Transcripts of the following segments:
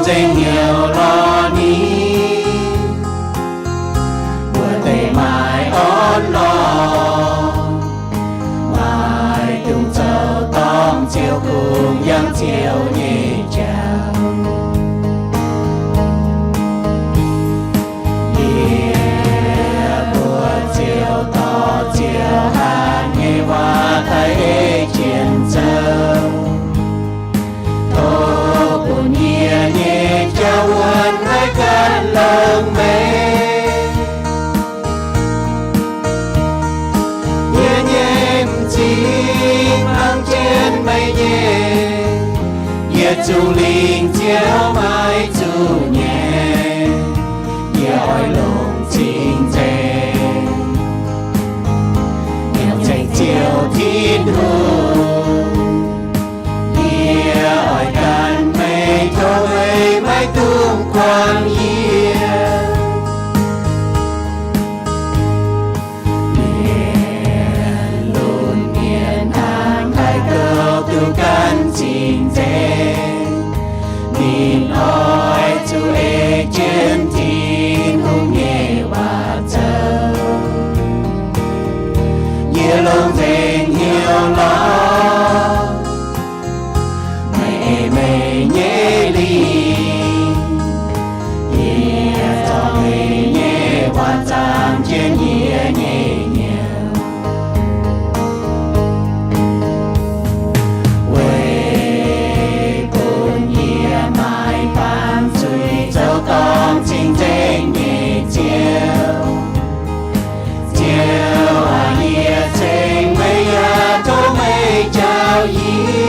Zengc hnyouv lorz ninh, mbuo deix maaih orn lorh, maaih dungx zoux dorngc Ziouv kungx yangh Ziouv nyei jauv. Yie mbuox Ziouv dorh Ziouv hatc nyei waac daaih ei jienv zoux. Tov bun yie nyei jauv wuonv haih gan longx meih. Yie nyei m'zing hmangx jienv meih nyei. Yie zuqc lingc Ziouv maiv zuqc nyei. Yie oix longc cing nzengc, hnyouv nzengc Ziouv Tin-Hungh. Yie oix gan meih, tov meih maiv dungx kuangx yie. Mienh lunx mienh hnangv haaix gouv duqv gan cing nzengc, ninh oix zuqc ei jienv Tin-Hungh nyei waac zoux. Yie longc nzengc hnyouv lorz meih, ei meih nyei lingc. Yie zorqv meih nyei waac zaangc jienv yie nyei hnyouv, weic bun yie maaih baamh zuiz zoux dorngc cing nzengc nyei Ziouv. Ziouv aac, yie ceng meih yaac tov meih njaaux yie.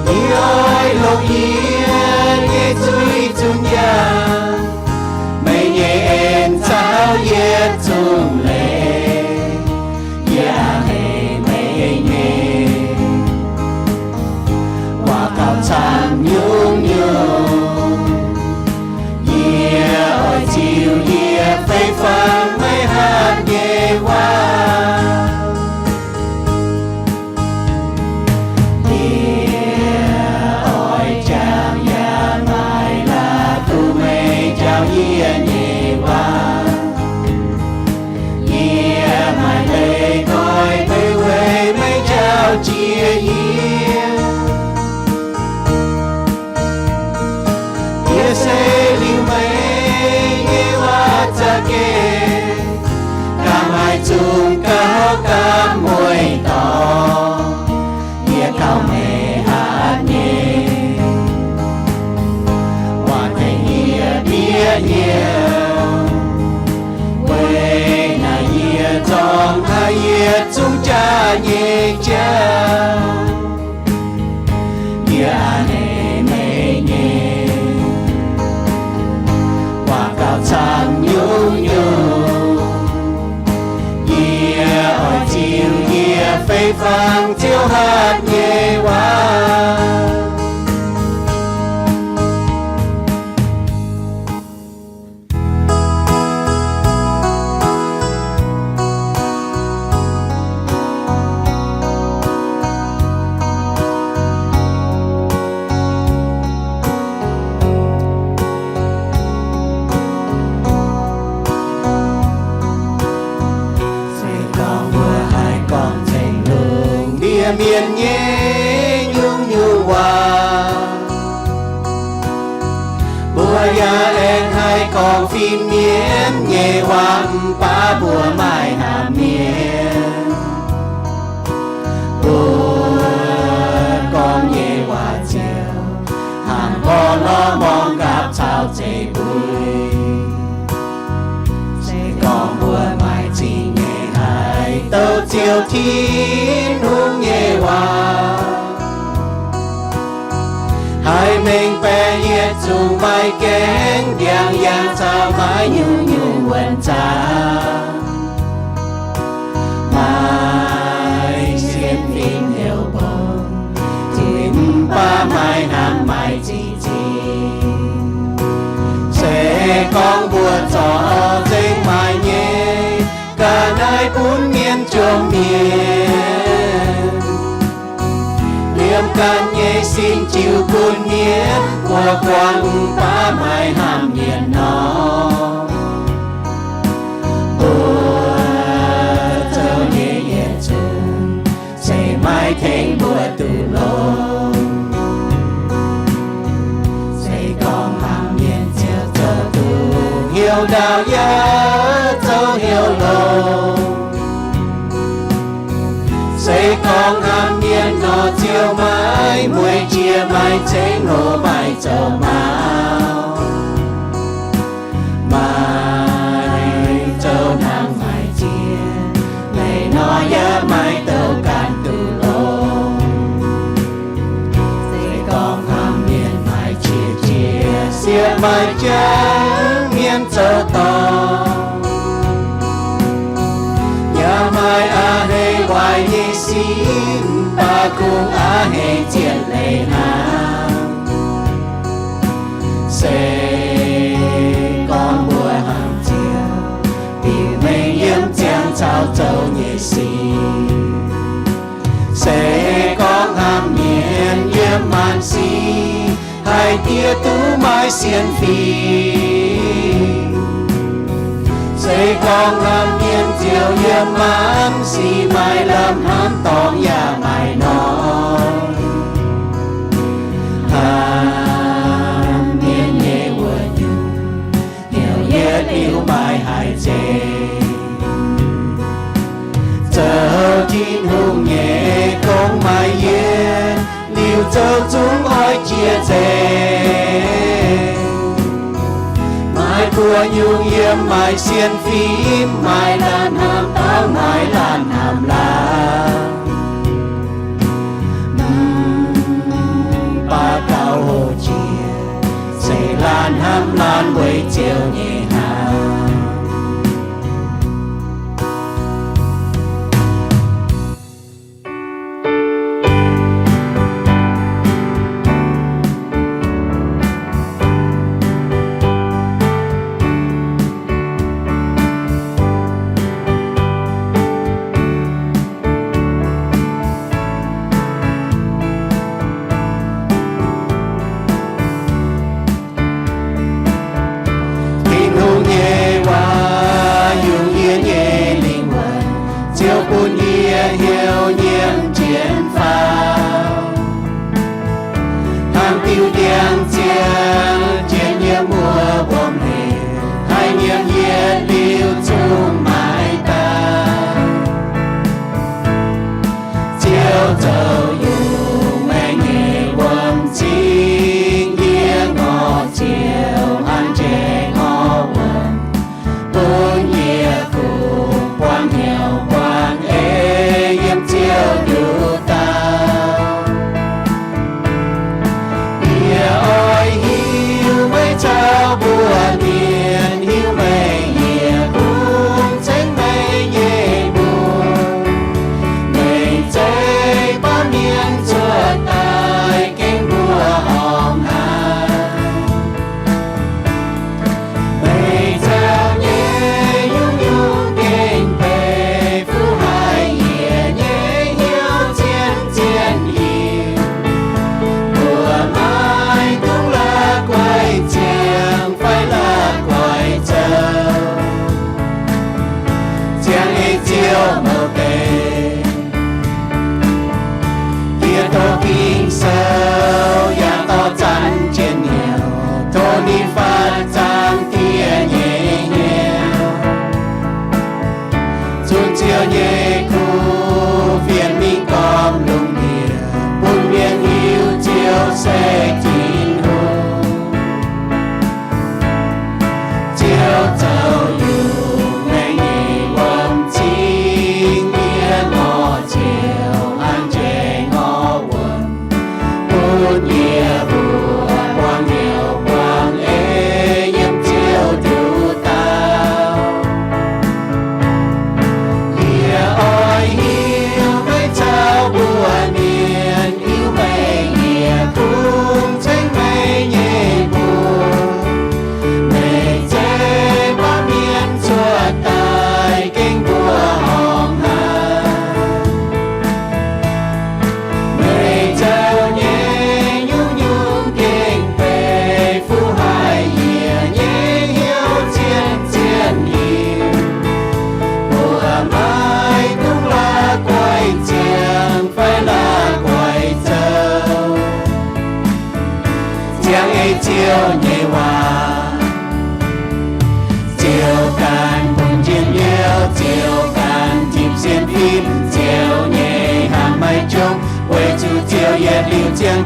Yie oix longc yie nyei zuiz zunc yangh, meih nyei en caux yietc zungv leiz. Yie a'hneiv meih nyei waac gauh camv nyungc-nyungc. Yie oix ziux yie fei fangx meih hatc nyei waac. Yie oix jangx yaac maiv laaix duqv meih njaaux yie nyei waac. Yie maaih leiz goiv meih weic meih njaaux jiex yie. Yie se liuz meih nyei waac za'gengh, gauh maaih zungh gauh gapv mueiz dorngx. Yie gauh meih hatc nyei waac tengx yie bieqc hnyouv, weic naaiv yie zorngh haic yietc zungv jaax nyei jauv. Yie a'hneiv meih nyei waac gauh camv nyungc-nyungc. Yie oix ziux yie fei fangx Ziouv hatc nyei waac. Se gorngv mbuo haih gorngv nzengc lungh ndiev mienh nyei nyungc-nyungc waac, mbuo yaac aengx haih gorngv fin-mienh nyei waac, mv baac mbuo maaih hnamv mienh. Mbuo gorngv nyei waac ziouc hnangv gorngv lorz morngh gapv caux zeiv mbuo. Se gorngv mbuo maaih zingh nyei haih douc Ziouv Tin-Hungh nyei waac, haih mengh baeqc yietc zungv maaih gaengh ndiangx-yaangh caux maaih nyungc-nyungc wuonh zaangc, maaih sienx fim heuc mbong, zuiz mv baac maaih hnamv maaih zingh zingh. Se gorngv mbuo zorc nzengc maaih nyei ga'naaiv bun mienh jomc mienh, liuz Ganh nyei sin jiu bun mienh buo buangv, mv baac maiv hnamv mienh nor. Mbuo zoux nyei yietc zungv se maiv tengx mbuo duqv longx. Se gorngv hnamv mienh ziouc zoux duqv hnyouv ndaauv yaac zoux hnyouv longx. Se gorngv hnamv mienh nor, ziouc maiv mueiz jiex, maiv cengx hlo, maiv zoux maux, maiv zoux hnangv maiv jiex. Leiz nor yaac maiv douc ganh duqv longx. Se gorngv hnamv mienh maiv qiex jiez, sieqv maiv jangx mienh zoux dorngc, yaac maiv a'hneiv waaic nyei sic, mv baac kungx a'hneiv zien leiz hnangv. Se gorngv mbuo hnamv Ziouv, biux mengh yiem ziangh caux zoux nyei sic. Se gorngv hnamv mienh yiem maanc sic, haih diev duqv maaih sienx fim. Se gorngv hnamv mienh ziouc yiem maanc sic maaih lamh hnamv dorngx yaac maaih norm. Hnamv mienh nyei wuonh nyungc, hnyouv yietc liuz maiv haih zeiz. Zoux Tin-Hungh nyei gong maaih yietc liuz zoux zungv oix jiex nzengc. Maaih buo nyungc yiem maaih sienx fim, maaih laanh hnamv dorngx, maaih laanh hnamv laangz. Mv baac gauh hoqc jiex se laanh hnamv laanh weic Ziouv nyei hnamv. Tin-Hungh nyei waac yungz yie nyei lingh wuonh, Ziouv bun yie hnyouv nyiemv jienv faaux. Hnangv diuh ndiangx-ziangh jienv yiem wuov wuom-hec, haih nyiemc yietc liuz zungv maiv daaih. Ziouv zoux yungh maengx nyei wuom-cing, yie ngorc Ziouv an njaih ngorc wuom, bun yie kuh buangv hnyouv buangv eix yiem Ziouv nduqc dauh. Yie oix hiuv meih caux mbuo mienh, hiuv meih yietc zungv ceng meih nyei mbuox. Meih zeiz baamh mienh cuotv daaih gengh mbuo horngh haic. Meih caux nyei nyungc-nyungc gengh benx fuqv haic, yie nyei hnyouv zien-zien yiem. Mbuo maiv dungx la'guaih ziangh fai la'guaih zoux, ziangh ei Ziouv mouc deix. Yie tov Ging-Sou yaac dorh zanc jienv hnyouv, tov ninh faatv zaangc Diex nyei hnyouv, zunc Ziouv nyei kuv fienx mingh gormx lungh ndiev, bun mienh hiuv Ziouv se Tin-Hungh. Ziouv zoux yungh maengx nyei wuom-cing, yie ngorc Ziouv an njaih ngorc wuom, bun yie mbuo buangv hnyouv buangv eix yiem Ziouv nduqc dauh. Yie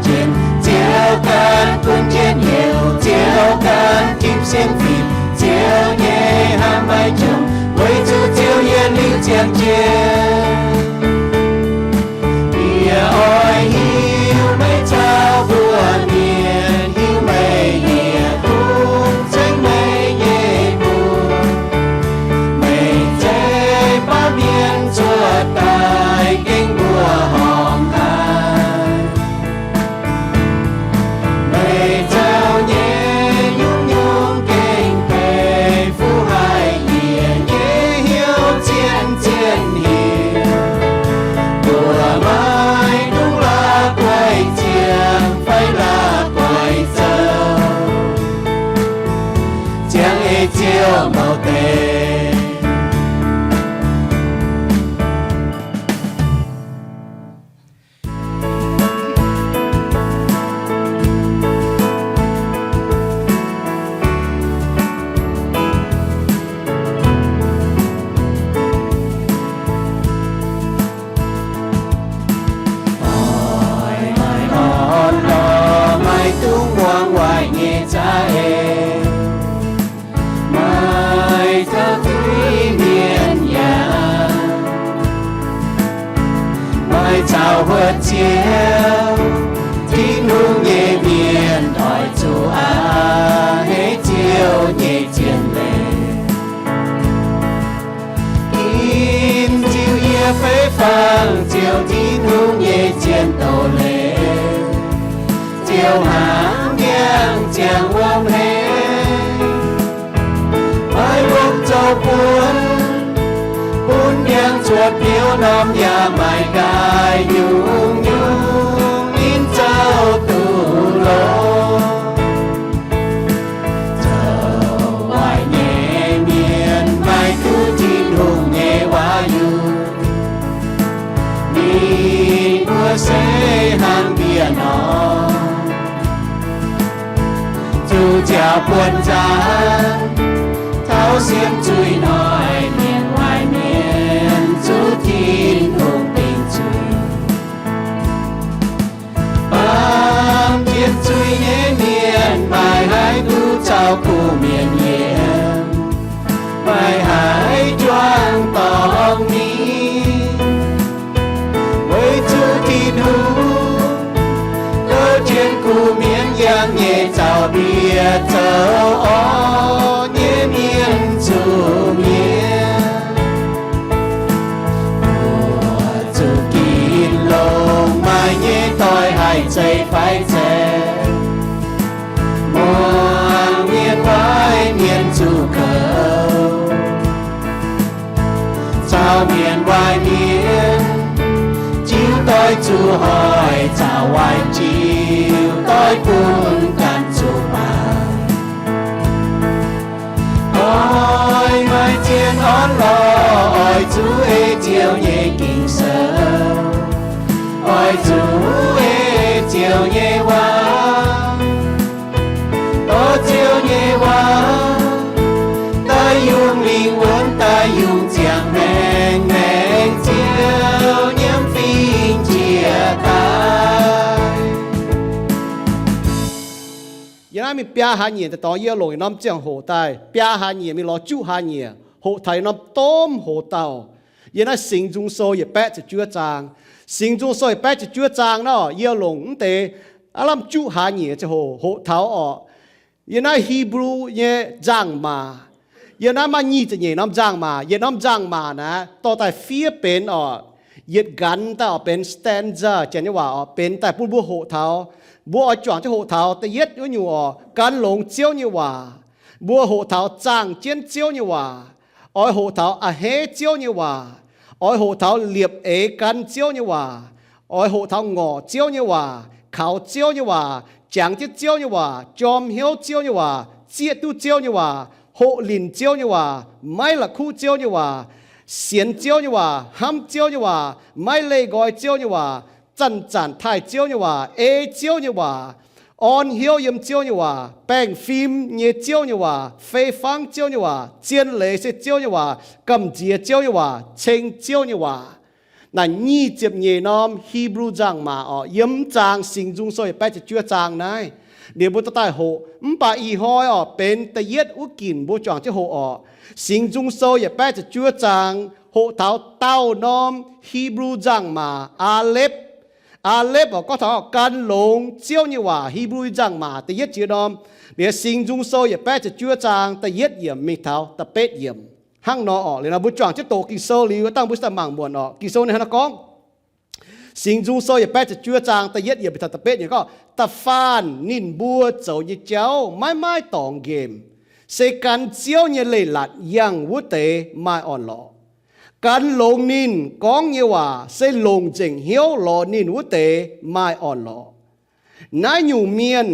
Jienv Ziouv gan bun jienv heuc, Ziouv gan tipv sienx fim, Ziouv nyei hnamv maiv jomc, weic zuqc Ziouv yietc liuz ziangh jienv. Yie oix hiuv meih caux mbuo mienh, hiuv meih yietc zungv ceng meih nyei mbuox. Meih zeiz baamh mienh cuotv daaih gengh mbuo horngh haic. Meih zoux nyei nyungc-nyungc gengh benx fuqv haic yie nyei hnyouv zien-zien hiuv. Mbuo maiv dungx la'guaih ziangh fai la'guaih zoux, ziangh ei Ziouv mouz deix. Oix maaih orn-lorqc, maiv dungx muangx waaic nyei za'eix. Maiv zoux zuiz-mienh yaac maiv caux huotv Ziouv, Tin-Hungh nyei mienh oix zuqc a'hneiv Ziouv nyei zien leiz. Ginv Ziouv yie fei fangx Ziouv Tin-Hungh nyei zien doz-leiz. Ziouv hnaangx ndiangx ziangh wuom hei, maiv wuom zoux buonc, bun ndiangx cuotv biouv norm yaac maiv gaaih nyungc-nyungc ninh zoux duqv longx. Zoux waaic nyei mienh maiv duqv Tin-Hungh nyei waac yunh, ninh mbuo se hnangv mbiex nor, zuqc nziaaux buonc nzaanx, tauv siemv zuiz hnoi, mienh waaic mienh zuqc Tin-Hungh dingc zuiz. Baamh mienh zuiz nyei mienh maiv haih duqv caux kuh mienh yiem, maiv haih juangc dorngx mingh, weic zuqc Tin-Hungh gouv jienv kuh mienh yangh nyei zaux-ndie zoux orv nyei mienh zuqc mienh. Mbuo zuqc ginc longx, maaih nyei doix haih zeiz fai zeiz, muangx mienh waaic mienh zuqc kouv. Caux mienh waaic mienh jiu doix zuqc hoic, caux waaic jiu doix bun ganh zuqc baac. Oix maaih zien orn-lorqc, oix zuqc ei Ziouv nyei Ging-Sou, oix zuqc ei Ziouv nyei waac. Dorh Ziouv nyei waac daaih yungz lingh wuonx, daaih yungz ziangh maengc, maengc Ziouv nyiemv fingx jiex daaih. Yie naaiv mingh biaa hlaax nyieqc daaih dorngx, yie longc yietc norm ziangh hoc daaih biaa hlaax nyieqc mingh lorz juqv hlaax nyieqc, hoqc taux yietc norm domh hoc dauh. Yie naaiv Singx Nzung Sou yietc baeqv ziepc juov zaang. Singx Nzung Sou yietc baeqv ziepc juov zaang nor, yie longc mv deix aav lamh juqv hlaax nyieqc ziangh hoc hoqc taux orqc. Yie naaiv Hipv^lu nyei nzangc-maac, yie naaiv maaih nyic ziepc nyeic norm nzangc-maac. Yietc norm nzangc-maac naaiv dorh daaih fiev benx orqc, yietc nqanx daaih orqc benx stanza, Janx nyei waac orqc, benx daaih bun mbuo hoqc taux. Mbuo oix juangc jienv hoqc taux da'yietv wuov nyungc orqc, gan longx Ziouv nyei waac. Mbuo hoqc taux zaangh jienv Ziouv nyei waac, oix hoqc taux a'hneiv Ziouv nyei waac, oix hoqc taux liepc eix gan Ziouv nyei waac, oix hoqc taux ngorc Ziouv nyei waac, kaux Ziouv nyei waac, jangx jienv Ziouv nyei waac, jorm hnyouv Ziouv nyei waac, zieqv duqv Ziouv nyei waac, hoqc linc Ziouv nyei waac, maiv la'kuqv Ziouv nyei waac, sienx Ziouv nyei waac, hnamv Ziouv nyei waac, maiv leih nqoi Ziouv nyei waac, zanc-zanc taaih Ziouv nyei waac, ei Ziouv nyei waac, orn hnyouv yiem Ziouv nyei waac, baengh fim nyei Ziouv nyei waac, fei fangv Ziouv nyei waac, zien leiz se Ziouv nyei waac, gamh nziex Ziouv nyei waac, ceng Ziouv nyei waac. naaic nyic ziepc nyeic norm Hipv^lu Nzangc-Maac orqc, yiem mv zaang Singx Nzung Sou yietc baeqv ziepc juov zaang naaiv, liuz mbuo dorh daaih hoqc. Mv baac ih hnoi orqc, benx da'yietv wuov ginc mbuo juangc jienv hoqc orqc. Singx Nzung Sou yietc baeqv ziepc juov zaang hoqc taux daauh norm Hipv^lu Nzangc-Maac, Aalepv. Aalepv orqc, gorngv taux gan longx Ziouv nyei waac, Hipv^lu Nzangc-Maac da'yietv jiex norm. Liuz Singx Nzung Sou yietc baeqv ziepc juov zaang da'yietv yiemc mingh taux da'betv yiemc. Hnangv nor orqc, liuz nor mbuo juangc jienv doqc Ging-Sou liuz, dangh mbuo daaih mangc muonc orqc. Ging-Sou ninh hnangv nor gorngv, Singx Nzung Sou yietc baeqv ziepc juov zaang da'yietv yiemc mingh taux da'betv yiemc gorngv, Da'faanh ninh mbuo zoux nyei jauv maiv maaih dorngx nqemh, se gan Ziouv nyei leiz-latc yangh wuov deix maaih orn-lorqc. Gan longx ninh gorngv nyei waac se longc nzengc hnyouv lorz ninh wuov deix maaih orn-lorqc. Naaiv nyungc mienh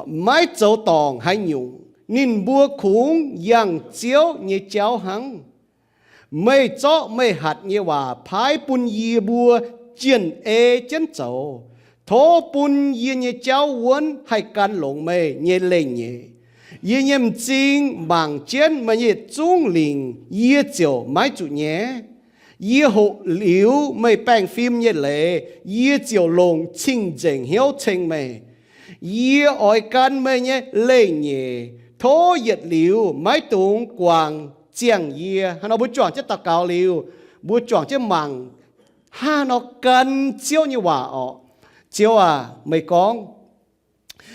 maiv zoux dorngc haaix nyungc, ninh mbuo kungx yangh Ziouv nyei jauv hnangv. Meih zorqv meih hatc nyei waac paaiv bun yie mbuo jienh ei jienv zoux. Tov bun yie nyei jauv wuonv haih gan longx meih nyei lengh nyeic. Yie nyei m'zing mangc jienv meih nyei yietc zungv lingc, yie ziouc maiv zuqc nyaiv. Yie hoqc liuz meih baengh fim nyei leiz, yie ziouc longc cing-nzengc hnyouv ceng meih. Yie oix gan meih nyei lengh nyeic. Tov yietc liuz maiv dungx guangc ziangh yie. Hnangv nor mbuo juangc jienv daux gaux liuz, mbuo juangc jienv mangc hnangv nor gan Ziouv nyei waac orqc. Ziouv aac, meih gorngv,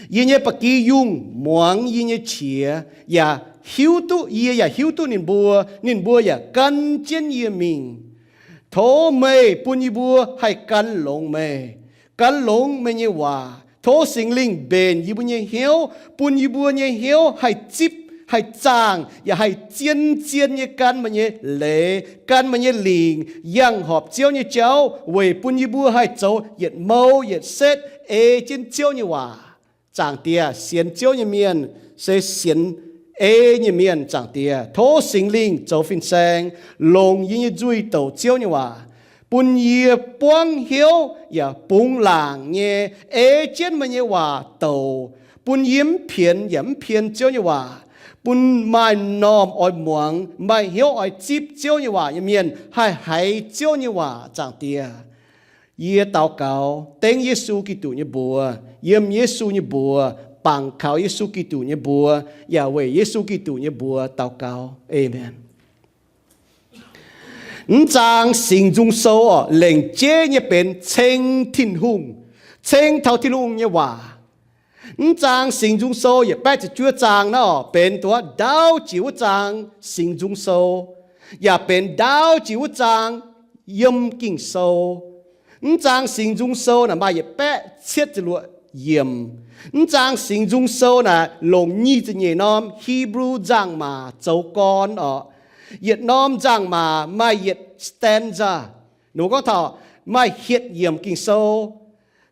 yie nyei ba'gi yungh muangx yie nyei qiex, yaac hiuv duqv, yie yaac hiuv duqv ninh mbuo, ninh mbuo yaac gan jienv yie mingh. Tov meih bun yie mbuo haih gan longx meih, gan longx meih nyei waac. Tov Singx Lingh mbenc yie mbuo nyei hnyouv, bun yie mbuo nyei hnyouv haih zipv, haih zaangh, yaac haih zien-zien nyei gan meih nyei leiz, gan meih nyei lingc, yangh horpc Ziouv nyei jauv, weic bun yie mbuo haih zoux yietc mouh yietc setv ei jienv Ziouv nyei waac. Zaangc Diex, sienx Ziouv nyei mienh se sienx ei nyei mienh. Zaangc Diex, tov Singx Lingh zoux fin-saeng, longc yie nyei nzuih douc Ziouv nyei waac, bun yie buangv hnyouv yaac bungx laangc nyei ei jienv meih nyei waac douc, bun yie mv pienx yaac mv pien Ziouv nyei waac, bun maaih m'normh oix muangx, maaih hnyouv oix zipv Ziouv nyei waac nyei mienh haih haiz Ziouv nyei waac. Zaangc Diex, yie daux gaux dengv Yesu Giduc nyei mbuox, yiem Yesu nyei mbuox, bangc kaux Yesu Giduc nyei mbuox, yaac weic Yesu Giduc nyei mbuox daux gaux. Aamen. Mv zaang Singx Nzung Sou orqc, lengc jeiv nyei benx ceng Tin-Hungh, ceng taux Tin-Hungh nyei waac. Mv zaang Singx Nzung Sou yietc baeqv ziepc juov zaang naaiv orqc, benx duqv ndaauv jiex wuov zaang Singx Nzung Sou, yaac benx ndaauv jiex wuov zaang yiem Ging-Sou. Mv zaang Singx Nzung Sou naaic maaih yietc baeqv cietv ziepc luoqc yiemc. Mv zaang Singx Nzung Sou naaic longc nyic ziepc nyeic norm Hipv^lu nzangc-maac zoux gorn orqc. Yietc norm nzangc-maac maaih yietc stanza. Ninh gorngv taux maaih hietc yiemc Ging-Sou.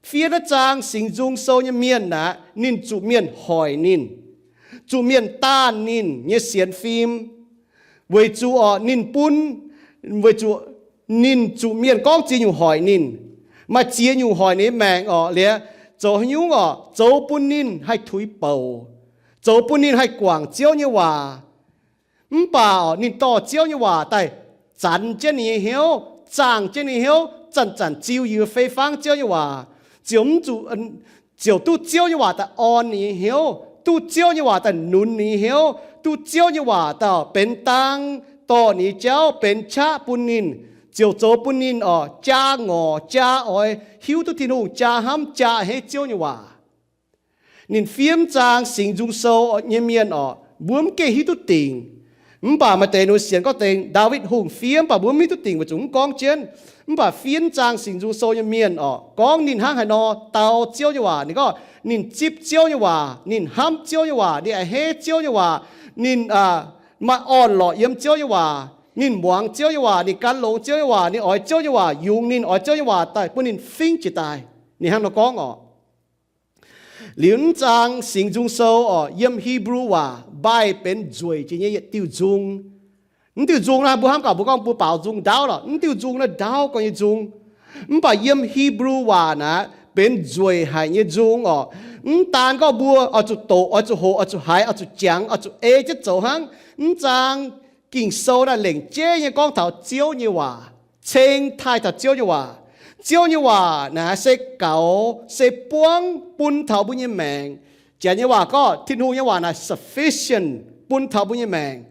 Fiev naaiv zaang Singx Nzung Sou nyei mienh aeqv, ninh zuqc mienh hoic ninh, zuqc mienh daanh ninh nyei sienx fim, weic zuqc orqc ninh bun, weic zuqc ninh zuqc mienh gorngv ziex nyungc hoic ninh, maaih ziex nyungc hoic ninh nyei maengc orqc, liuz zoux haaix nyungc orqc, zoux bun ninh haih tuix bouc, zoux bun ninh haih guangc Ziouv nyei waac. Mv baac orqc ninh dorh Ziouv nyei waac daaih zanx jienv ninh nyei hnyouv, zaangh jienv ninh nyei hnyouv, zanc-zanc ziux yiuc fei fangv Ziouv nyei waac, ziouc mv zuqc, ziouc duqv Ziouv nyei waac daaih orn ninh nyei hnyouv, duqv Ziouv nyei waac daaih nunc ninh nyei hnyouv, duqv Ziouv nyei waac daaih benx dang dorh ninh nyei jauv benx qaqv bun ninh, ziouc zoux bun ninh orqc jaa ngorc, jaa oix hiuv duqv Tin-Hungh, jaa hnamv, jaa a'hneiv Ziouv nyei waac. Ninh fiev mv zaang Singx Nzung Sou nyei mienh orqc, mbuo mv gengh hiuv duqv dingc. Mv baac maaih deix ninh sienx gorngv deix Ndaawitv Hungh fiev, mv baac mbuo mv hiuv duqv dingc weic zuqc mv gorngv jienv. Mv baac fiev mv zaang Singx Nzung Sou nyei mienh orqc, gorngv ninh hnangv haaix nor dau Ziouv nyei waac. Ninh gorngv ninh zipv Ziouv nyei waac, ninh hnamv Ziouv nyei waac, ninh a'hneiv Ziouv nyei waac, ninh maaih orn-lorqc yiem Ziouv nyei waac, ninh muangx Ziouv nyei waac, ninh gan longx Ziouv nyei waac, ninh oix Ziouv nyei waac yungz ninh, oix Ziouv nyei waac daaih bun ninh fingv jiez daaih. Ninh hnangv nor gorngv orqc. Liuz mv zaang Singx Nzung Sou orqc, yiem Hipv^lu waac mbaih benx nzueic jiex nyei yietc diuh nzung. Mv diuh nzung naaiv mbuo hnamv gaax, mbuo gorngv mbuo baaux nzung ndaauv lorqc. Mv diuh nzung naaiv ndaauv gorngv nyei nzung. Mv baac yiem Hipv^lu waac naaic benx nzueic haic nyei nzung orqc. Mv daan gorngv mbuo oix zuqc doqc, oix zuqc hoqc, oix zuqc haiz, oix zuqc jangx, oix zuqc ei jienv zoux hnangv. Mv zaang Ging-Sou naaiv lengc jeiv nyei gorngv taux Ziouv nyei waac. ceng taaih taux Ziouv nyei waac. Ziouv nyei waac naaic se gaux, se buangv bun taux mbuo nyei maengc. Janx nyei waac gorngv, Tin-Hungh nyei waac naaic sufficient bun taux mbuo nyei maengc.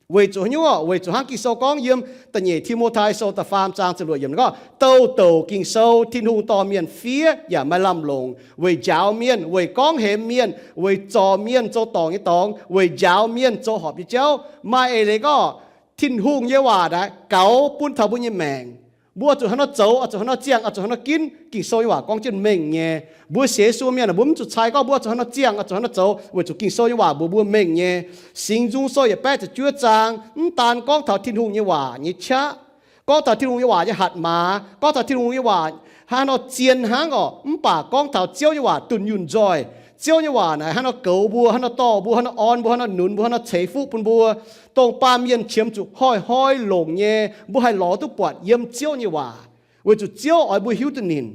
Weic zuqc haaix nyungc orqc? Weic zuqc hnangv Ging-Sou gorngv yiem da'nyeic Ti^mo^tai Sou da'faam zaang ziepc luoqc yiemc gorngv, Douh douc Ging-Sou Tin-Hungh dorh mienh fiev yaac maaih lamh longc, weic njaaux mienh, weic gorngv hemx mienh, weic zorc mienh zoux dorngc nyei dorngx, weic njaaux mienh zoux horpc nyei jauv. Maaih eix leiz gorngv Tin-Hungh nyei waac naaic gaux bun taux mbuo nyei maengc. Mbuo oix zuqc haaix nor zoux, oix zuqc haaix nor ziangh, oix zuqc haaix nor ginv, Ging-Sou nyei waac gorngv jienv mengh nyei. Mbuo sienx Yesu mienh, mbuo mv zuqc cai gorngv mbuo oix zuqc haaix nor ziangh, oix zuqc haaix nor zoux, weic zuqc Ging-Sou nyei waac mbuox mbuo mengh nyei. Singx Nzung Sou yietc baeqv ziepc juov zaang mv daan gorngv taux Tin-Hungh nyei waac nyei qaqv, gorngv taux Tin-Hungh nyei waac nyei hatc maaz, gorngv taux Tin-Hungh nyei waac hnangv nor zien hnangv orqc, mv baac gorngv taux Ziouv nyei waac dunh yunh nzoih. Ziouv nyei waac naaic hnangv nor goux mbuo, hnangv nor dorh mbuo, hnangv nor orn mbuo, hnangv nor nunz mbuo, hnangv nor ceix fuqv bun mbuo, dongh baamh mienh qiemx zuqc hnoi-hnoi longc nyei, mbuo haih lorz duqv buatc yiem Ziouv nyei waac, weic zuqc Ziouv oix mbuo hiuv duqv ninh.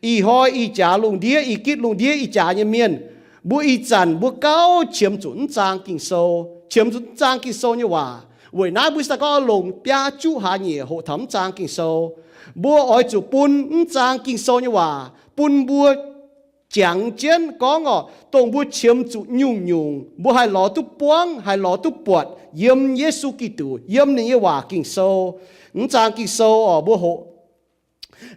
Ih hnoi ih jaax lungh ndiev, ih gitv lungh ndiev ih jaax nyei mienh, mbuo ih zanc mbuo gauh qiemx zuqc mv zaang Ging-Sou, qiemx zuqc mv zaang Ging-Sou nyei waac. Weic naaiv mbuo se gorngv longc biaa juqv hlaax nyieqc hoqc taux mv zaang Ging-Sou. Mbuo oix zuqc bun mv zaang Ging-Sou nyei waac bun mbuo jangx jienv gorngv orqc, dongh mbuo qiemx zuqc nyungc-nyungc, mbuo haih lorz duqv buangv, haih lorz duqv buatc yiem Yesu Giduc, yiem ninh nyei waac Ging-Sou. Mv zaang Ging-Sou orqc, mbuo hoqc,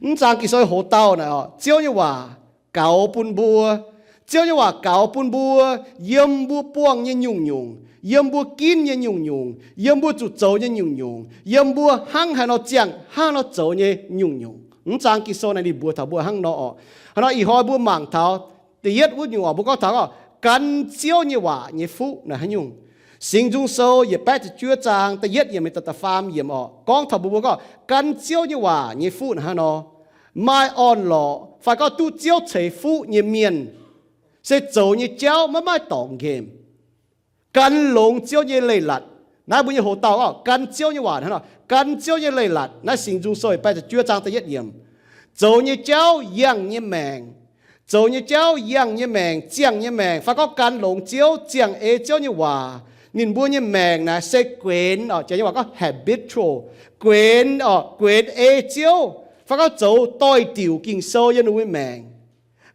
mv zaang Ging-Sou hoz dauh naaic orqc, Ziouv nyei waac gaux bun mbuo. Ziouv nyei waac gaux bun mbuo yiem mbuo buangh nyei nyungc-nyungc, yiem mbuo ginv nyei nyungc-nyungc, yiem mbuo zuqc zoux nyei nyungc-nyungc, yiem mbuo hnangv haaix nor ziangh, hnangv haaix nor zoux nyei nyungc-nyungc. Mv zaang Ging-Sou naaic ninh mbuox taux mbuo hnangv nor orqc. Hnangv nor ih hnoi mbuo mangc taux da'yietv wuov nyungc orqc, mbuo gorngv taux orqc, gan Ziouv nyei waac nyei fuqv naaic haaix nyungc. Singx Nzung Sou yietc baeqv ziepc juov zaang da'yietv yiemc mingh daaih da'faam yiemc orqc, gorngv taux mbuo, mbuo gorngv gan Ziouv nyei waac nyei fuqv naaic hnangv nor. Maaih orn-lorqc fai gorngv duqv Ziouv ceix fuqv nyei mienh, se zoux nyei jauv maiv maaih dorngx nqemh. Gan longx Ziouv nyei leiz-latc. Naaiv mbuo nyei hoz dauh orqc, gan Ziouv nyei waac hnangv nor, gan Ziouv nyei leiz-latc. Naaiv Singx Nzung Sou yietc baeqv ziepc juov zaang da'yietv yiemc. Zoux nyei jauv yangh nyei maengc, zoux nyei jauv yangh nyei maengc, ziangh nyei maengc, fai gorngv gan longx Ziouv, ziangh ei Ziouv nyei waac, ninh mbuo nyei maengc naaic se guenx orqc, janx nyei waac gorngv habitual, guenx orqc, guenx ei Ziouv, fai gorngv zoux doix-diuc Ging-Sou yiem ninh mbuo nyei maengc.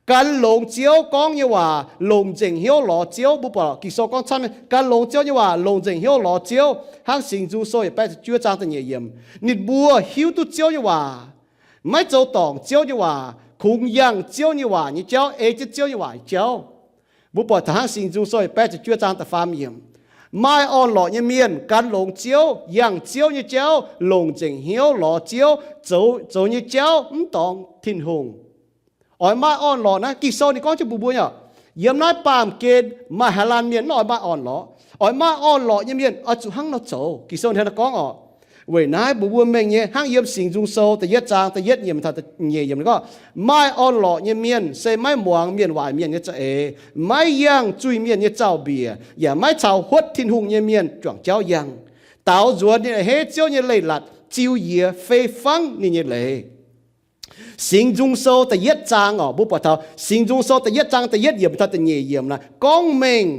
Gan longx Ziouv gorngv nyei waac, longc nzengc hnyouv lorz Ziouv. Mbuo buatc Ging-Sou gorngv camv, gan longx Ziouv nyei waac, longc nzengc hnyouv lorz Ziouv. Hnangv Singx Nzung Sou yietc baeqv ziepc juov zaang da'nyeic yiemc, ninh mbuo hiuv duqv Ziouv nyei waac, maiv zoux dorngc Ziouv nyei waac, kungx yangh Ziouv nyei waac nyei jauv, ei jienv Ziouv nyei waac nyei jauv. Mbuo buatc taux hnangv Singx Nzung Sou yietc baeqv ziepc juov zaang da'faam yiemc. Maaih orn-lorqc nyei mienh gan longx Ziouv, yangh Ziouv nyei jauv, longc nzengc hnyouv lorz Ziouv, zoux, zoux nyei jauv mv dorngx Tin-Hungh. Oix maaih orn-lorqc naaiv, Ging-Sou ninh gorngv jienv mbuox mbuo nyei, yiem naaiv baamh gen maaih haaix laanh mienh mv oix maaih orn-lorqc? Oix maaih orn-lorqc nyei mienh oix zuqc hnangv nor zoux. Ging-Sou hnangv nor gorngv orqc. Weic naaiv mbuox mbuo mengh nyei, hnangv yiem Singx Nzung Sou da'yietv zaang da'yietv yiemc taux da'nyeic yiemc gorngv, maaih orn-lorqc nyei mienh se maiv muangx mienh waaic mienh nyei za'eix, maiv yangh zuiz-mienh nyei zaux-mbiec, yaac maiv caux huotv Tin-Hungh nyei mienh juangc jauv yangh. Daaux nzuonx ninh a'hneiv Ziouv nyei leiz-latc, ziux yie fei fangv ninh nyei leiz. Singx Nzung Sou da'yietv zaang orqc, mbuo buatc taux Singx Nzung Sou da'yietv zaang da'yietv yiemc taux da'nyeic yiemc naaic gorngv mengh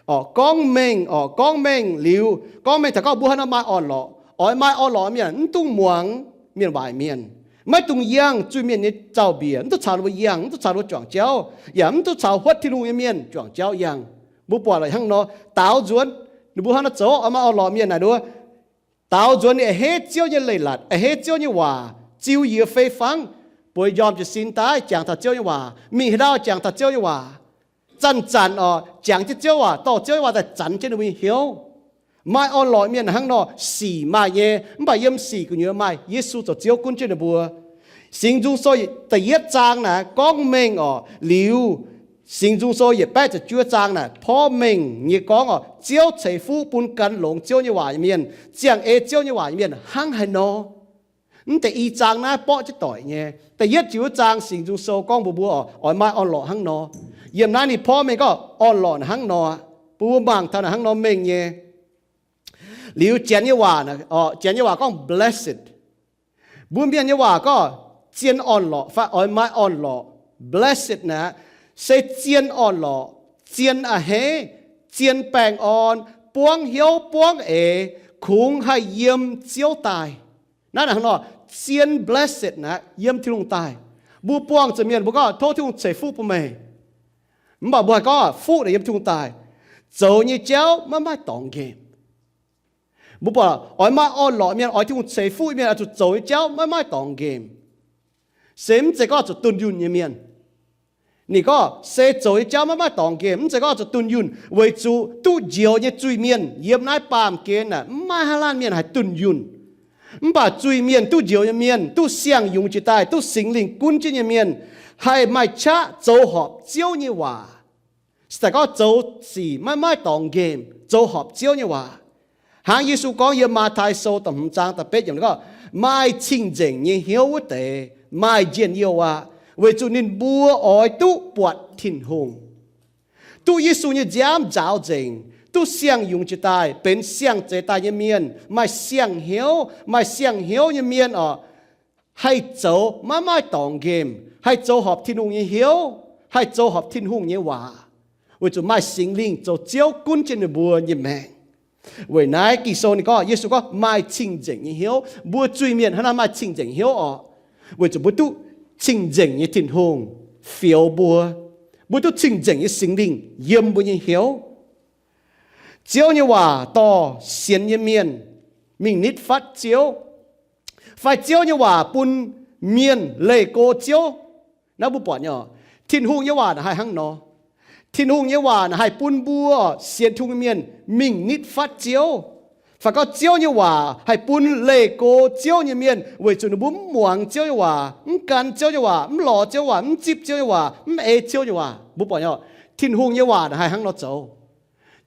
orqc, gorngv mengh orqc, gorngv mengh liuz, gorngv mengh taux gorngv mbuo haaix nor maaih orn-lorqc, oix maaih orn-lorqc mienh mv dungx muangx mienh waaic mienh, maiv dungx yangh zuiz-mienh nyei zaux-mbiec, mv dungx caux ninh mbuo yangh, mv dungx caux ninh mbuo juangc jauv, yaac mv dungx caux huotv Tin-Hungh nyei mienh juangc jauv yangh. Mbuo buatc la'hnangv nor, daaux nzuonx ninh mbuo haaix nor zoux, oix maaih orn-lorqc mienh naaic nduov. Daaux nzuonx ninh a'hneiv Ziouv nyei leiz-latc, a'hneiv Ziouv nyei waac, ziux yie fei fangv, bueix njormh jiez sin daaih jangx taux Ziouv nyei waac, mingh haaix ndau jangx taux Ziouv nyei waac. Zanc-zanc orqc, jangx jienv Ziouv waac, dorh Ziouv nyei waac daaih zanc jienv ninh mbuo nyei hnyouv. Maaih orn-lorqc mienh hnangv nor sic maaih nyei, mv baac yiem sic gu'nyuoz maaih Yesu zoux Ziouv gunv jienv ninh mbuo. Singx Nzung Sou da'yietv zaang naaic gorngv mengh orqc, liuz Singx Nzung Sou yietc baeqv ziepc juov zaang naaic porv mengh nyei gorngv orqc, Ziouv ceix fuqv bun gan longx Ziouv nyei waac nyei mienh, ziangh ei Ziouv nyei waac nyei mienh hnangv haaix nor. Mv deix i zaang naaiv borqv jienv doic nyei. Da'yietv ziepc juov zaang Singx Nzung Sou gorngv mbuox mbuo orqc, oix maaih orn-lorqc hnangv nor. Yiem naaiv ninh porv mengh gorngv orn-lorqc naaic hnangv nor. Mbuo mangc taux naaic hnangv nor mengh nyei. Liuz Janx nyei waac, Janx nyei waac gorngv blessed. Mbuo Mienh nyei waac gorngv zien orn-lorqc fai oix maaih orn-lorqc. Blessed naaic se zien orn-lorqc, zien a'hneiv, zien baengh orn, buangv hnyouv buangv eix, kungx haih yiem Ziouv daaih. Naaiv hnangv nor, zien blessed naaiv yiem Tin-Hungh daaih. Mbuo buangh zuqc mienh mbuo gorngv, tov Tin-Hungh ceix fuqv bun meih. Mv baac mbuo haih gorngv fuqv naaic yiem Tin-Hungh daaih. Zoux nyei jauv maiv maaih dorngx nqemh. Mbuo buatc oix maaih orn-lorqc mienh, oix Tin-Hungh ceix fuqv mienh, oix zuqc zoux nyei jauv maiv maaih dorngx nqemh. Se mv zeiz gorngv zuqc dunh yunh nyei mienh. Ninh gorngv se zoux nyei jauv maiv maaih dorngx nqemh, mv zeiz gorngv zuqc dunh yunh, weic zuqc duqv njoux nyei zuiz-mienh yiem naaiv baamh gen aeqv, mv maaih haaix laanh mienh haih dunh yunh. Mv baac zuiz-mienh, duqv njoux nyei mienh, duqv siang-yungz jiex daaih, duqv Singx Lingh gunv jienv nyei mienh, haih maaih qaqv zoux horpc Ziouv nyei waac. Se daaih gorngv zoux sic maiv maaih dorngx nqemh, zoux horpc Ziouv nyei waac. Hnangv Yesu gorngv yiem Matv^tai Sou da'hmz zaang da'betv yiemc gorngv, maaih cing-nzengc nyei hnyouv wuov deix maaih njien-youh aqv, weic zuqc ninh mbuo oix duqv buatc Tin-Hungh, duqv Yesu nyei nziaamv nzaaux nzengc, duqv siang-yungz jiex daaih, benx siang-zeix daaih nyei mienh, maaih siang-hnyouv, maaih siang-hnyouv nyei mienh oc, haih zoux maiv maaih dorngx nqemh, haih zoux horpc Tin-Hungh nyei hnyouv, haih zoux horpc Tin-Hungh nyei waac, weic zuqc maaih Singx Lingh zoux Ziouv gunv jienv ninh mbuo nyei maengc. Weic naaiv Ging-Sou ninh gorngv, Yesu gorngv maaih cing-nzengc nyei hnyouv. Mbuo zuiz-mienh hnangv naaiv maaih cing-nzengc hnyouv oc, weic zuqc mbuo duqv cing-nzengc nyei Tin-Hungh fioux mbuo. Mbuo duqv cing-nzengc nyei Singx Lingh yiem mbuo nyei hnyouv. Ziouv nyei waac dorh sienx nyei mienh mingh nitv fatv Ziouv, fai Ziouv nyei waac bun mienh leih go Ziouv. Naaiv mbuo buatc nyei, Tin-Hungh nyei waac naaic haih hnangv nor. Tin-Hungh nyei waac naaic haih bun mbuo sienx Tin-Hungh nyei mienh mingh nitv fatv Ziouv. Fai gorngv Ziouv nyei waac haih bun leih go Ziouv nyei mienh weic zuqc ninh mbuo mv muangx Ziouv nyei waac, mv gan Ziouv nyei waac, mv lorz Ziouv waac, mv zipv Ziouv nyei waac, mv ei Ziouv nyei waac. Mbuo buatc nyei, Tin-Hungh nyei waac naaic haih hnangv nor zoux.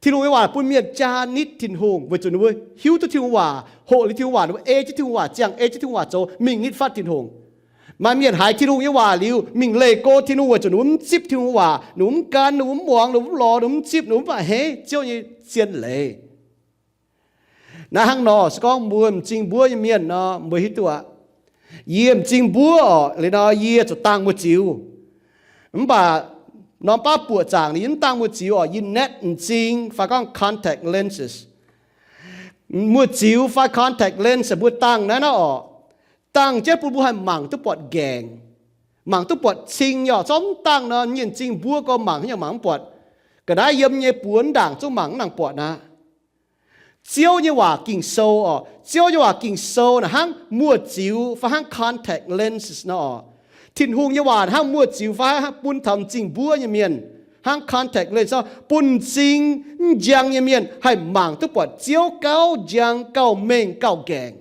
Tin-Hungh nyei waac bun mienh jaa nitv Tin-Hungh weic zuqc ninh mbuo hiuv duqv Tin-Hungh waac, hoqc liuz Tin-Hungh waac, ninh mbuo ei jienv Tin-Hungh waac, ziangh ei jienv Tin-Hungh waac zoux, mingh nitv fatv Tin-Hungh. Maaih mienh haiz Tin-Hungh nyei waac liuz mingh leih go Tin-Hungh weic zuqc ninh mbuo mv zipv Tin-Hungh waac, ninh mbuo mv gan, ninh mbuo mv muangx, ninh mbuo mv lorz, ninh mbuo mv zipv, ninh mbuo mv baac heix Ziouv nyei zien leiz. Naaiv hnangv nor se gorngv mbuo m'zing mbuov nyei mienh nor, mbuo hiuv duqv aqv. Yie m'zing mbuov oc, liuz nor yie zuqc dangh mbu'ziex. Mv baac norm baav buoqc zaangc ninh mv dangh mbu'ziex oc, yie natv m'zing fai gorngv contact lenses. Mbu'ziex fai contact lens mbuo dangh naaiv nor oc, dangh jienv bun mbuo haih mangc duqv buatc nqaengc, mangc duqv buatc cing nyei oc. Zorqv mv dangh nor, nyei m'zing mbuov gorx mangc haaix nyungc mangc mv buatc. Ga'naaiv yiem nyei buoz mv ndaangc zungv mangc mv nangc buatc aqv. Ziouv nyei waac Ging-Sou oc, Ziouv nyei waac Ging-Sou naaic hnangv muoz-ziux fai hnangv contact lenses nor oc. Tin-Hungh nyei waac hnangv muoz-ziux fai hnangv bun taux m'zing mbuov nyei mienh, hnangv contact lens nor, bun m'zing mv njang nyei mienh haih mangc duqv buatc Ziouv gauh njang, gauh mengh, gauh nqaengc.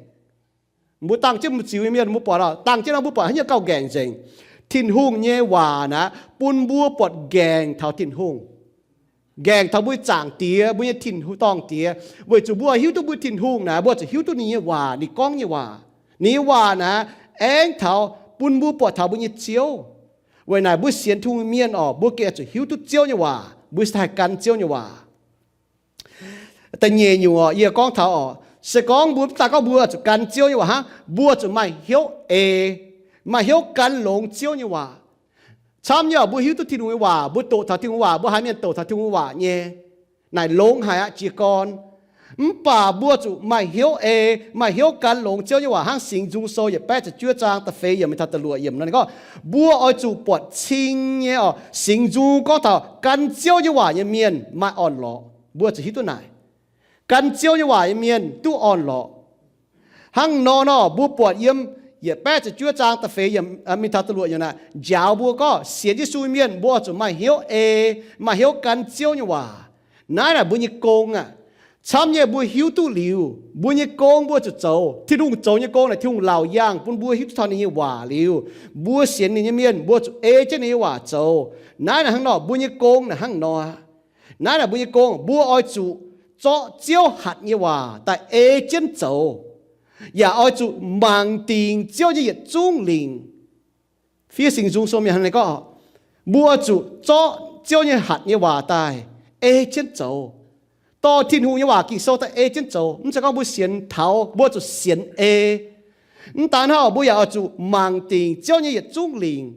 Mbuo dangh jienv muoz-ziux nyei mienh, mbuo buatc oc, dangh jienv nor mbuo buatc haaix nyungc gauh nqaengc nzengc. Tin-Hungh nyei waac naaic bun mbuo buatc nqaengc taux Tin-Hungh, nqaengc taux mbuo nyei Zaangc Diex, mbuo nyei tin-dorngh Diex. Weic zuqc mbuo hiuv duqv mbuo Tin-Hungh naaic, mbuo zuqc hiuv duqv ninh nyei waac, ninh gorngv nyei waac. Ninh nyei waac naaic aengx taux bun mbuo buatc taux mbuo nyei Ziouv. Weic naaic mbuo sienx Tin-Hungh mienh oc, mbuo gengh zuqc hiuv duqv Ziouv nyei waac, mbuo cingx daaih gan Ziouv nyei waac. Da'nyeic nyungc oc, yie gorngv taux oc, se gorngv mbuo mv daaih gorngv mbuo zuqc gan Ziouv nyei waac hnangv, mbuo zuqc maaih hnyouv ei, maaih hnyouv gan longx Ziouv nyei waac. Camv nyei oc, mbuo hiuv duqv Tin-Hungh nyei waac, mbuo doqc taux Tin-Hungh waac, mbuo haiz mienh doqc taux Tin-Hungh waac nyei, naaic longx haic aqv jiez gorn. Mv baac mbuo zuqc maaih hnyouv ei, maaih hnyouv gan longx Ziouv nyei waac hnangv Singx Nzung Sou yietc baeqv ziepc juov zaang da'feix yiemc mingh taux da'luoqc yiemc nor ninh gorngv, mbuo oix zuqc buatc cing nyei oc. Singx Nzung gorngv taux gan Ziouv nyei waac nyei mienh maaih orn-lorqc. Mbuo zuqc hiuv duqv naaic, gan Ziouv nyei waac nyei mienh duqv orn-lorqc. Hnangv nor nor mbuo buatc yiem yietc baeqv ziepc juov zaang da'feix yiemc mingh taux da'luoqc yiemc naaic njaaux mbuo gorngv sienx Yesu mienh mbuo zuqc maaih hnyouv ei, maaih hnyouv gan Ziouv nyei waac. Naaiv naaic mbuo nyei gong aqv. Camv nyei mbuo hiuv duqv liuz, mbuo nyei gong mbuo zuqc zoux. Tin-Hungh zoux nyei gong naaic Tin-Hungh laauc yaangh bun mbuo hiuv duqv taux ninh nyei waac liuz, mbuo sienx ninh nyei mienh mbuo zuqc ei jienv ninh nyei waac zoux. Naaiv naaic hnangv nor mbuo nyei gong naaic hnangv nor aqv. Naaiv naaic mbuo nyei gong, mbuo oix zuqc zorqv Ziouv hatc nyei waac daaih ei jienv zoux, yaac oix zuqc mangc dingc Ziouv nyei yietc zungv lingc. Fiev Singx Nzung Sou mienh hnangv naaiv gorngv, mbuo oix zuqc zorqv Ziouv nyei hatc nyei waac daaih ei jienv zoux, dorh Tin-Hungh nyei waac Ging-Sou daaih ei jienv zoux. Mv zeiz gorngv mbuo sienx taux, mbuo zuqc sienx ei. Mv daan hnangv, mbuo yaac oix zuqc mangc dingc Ziouv nyei yietc zungv lingc.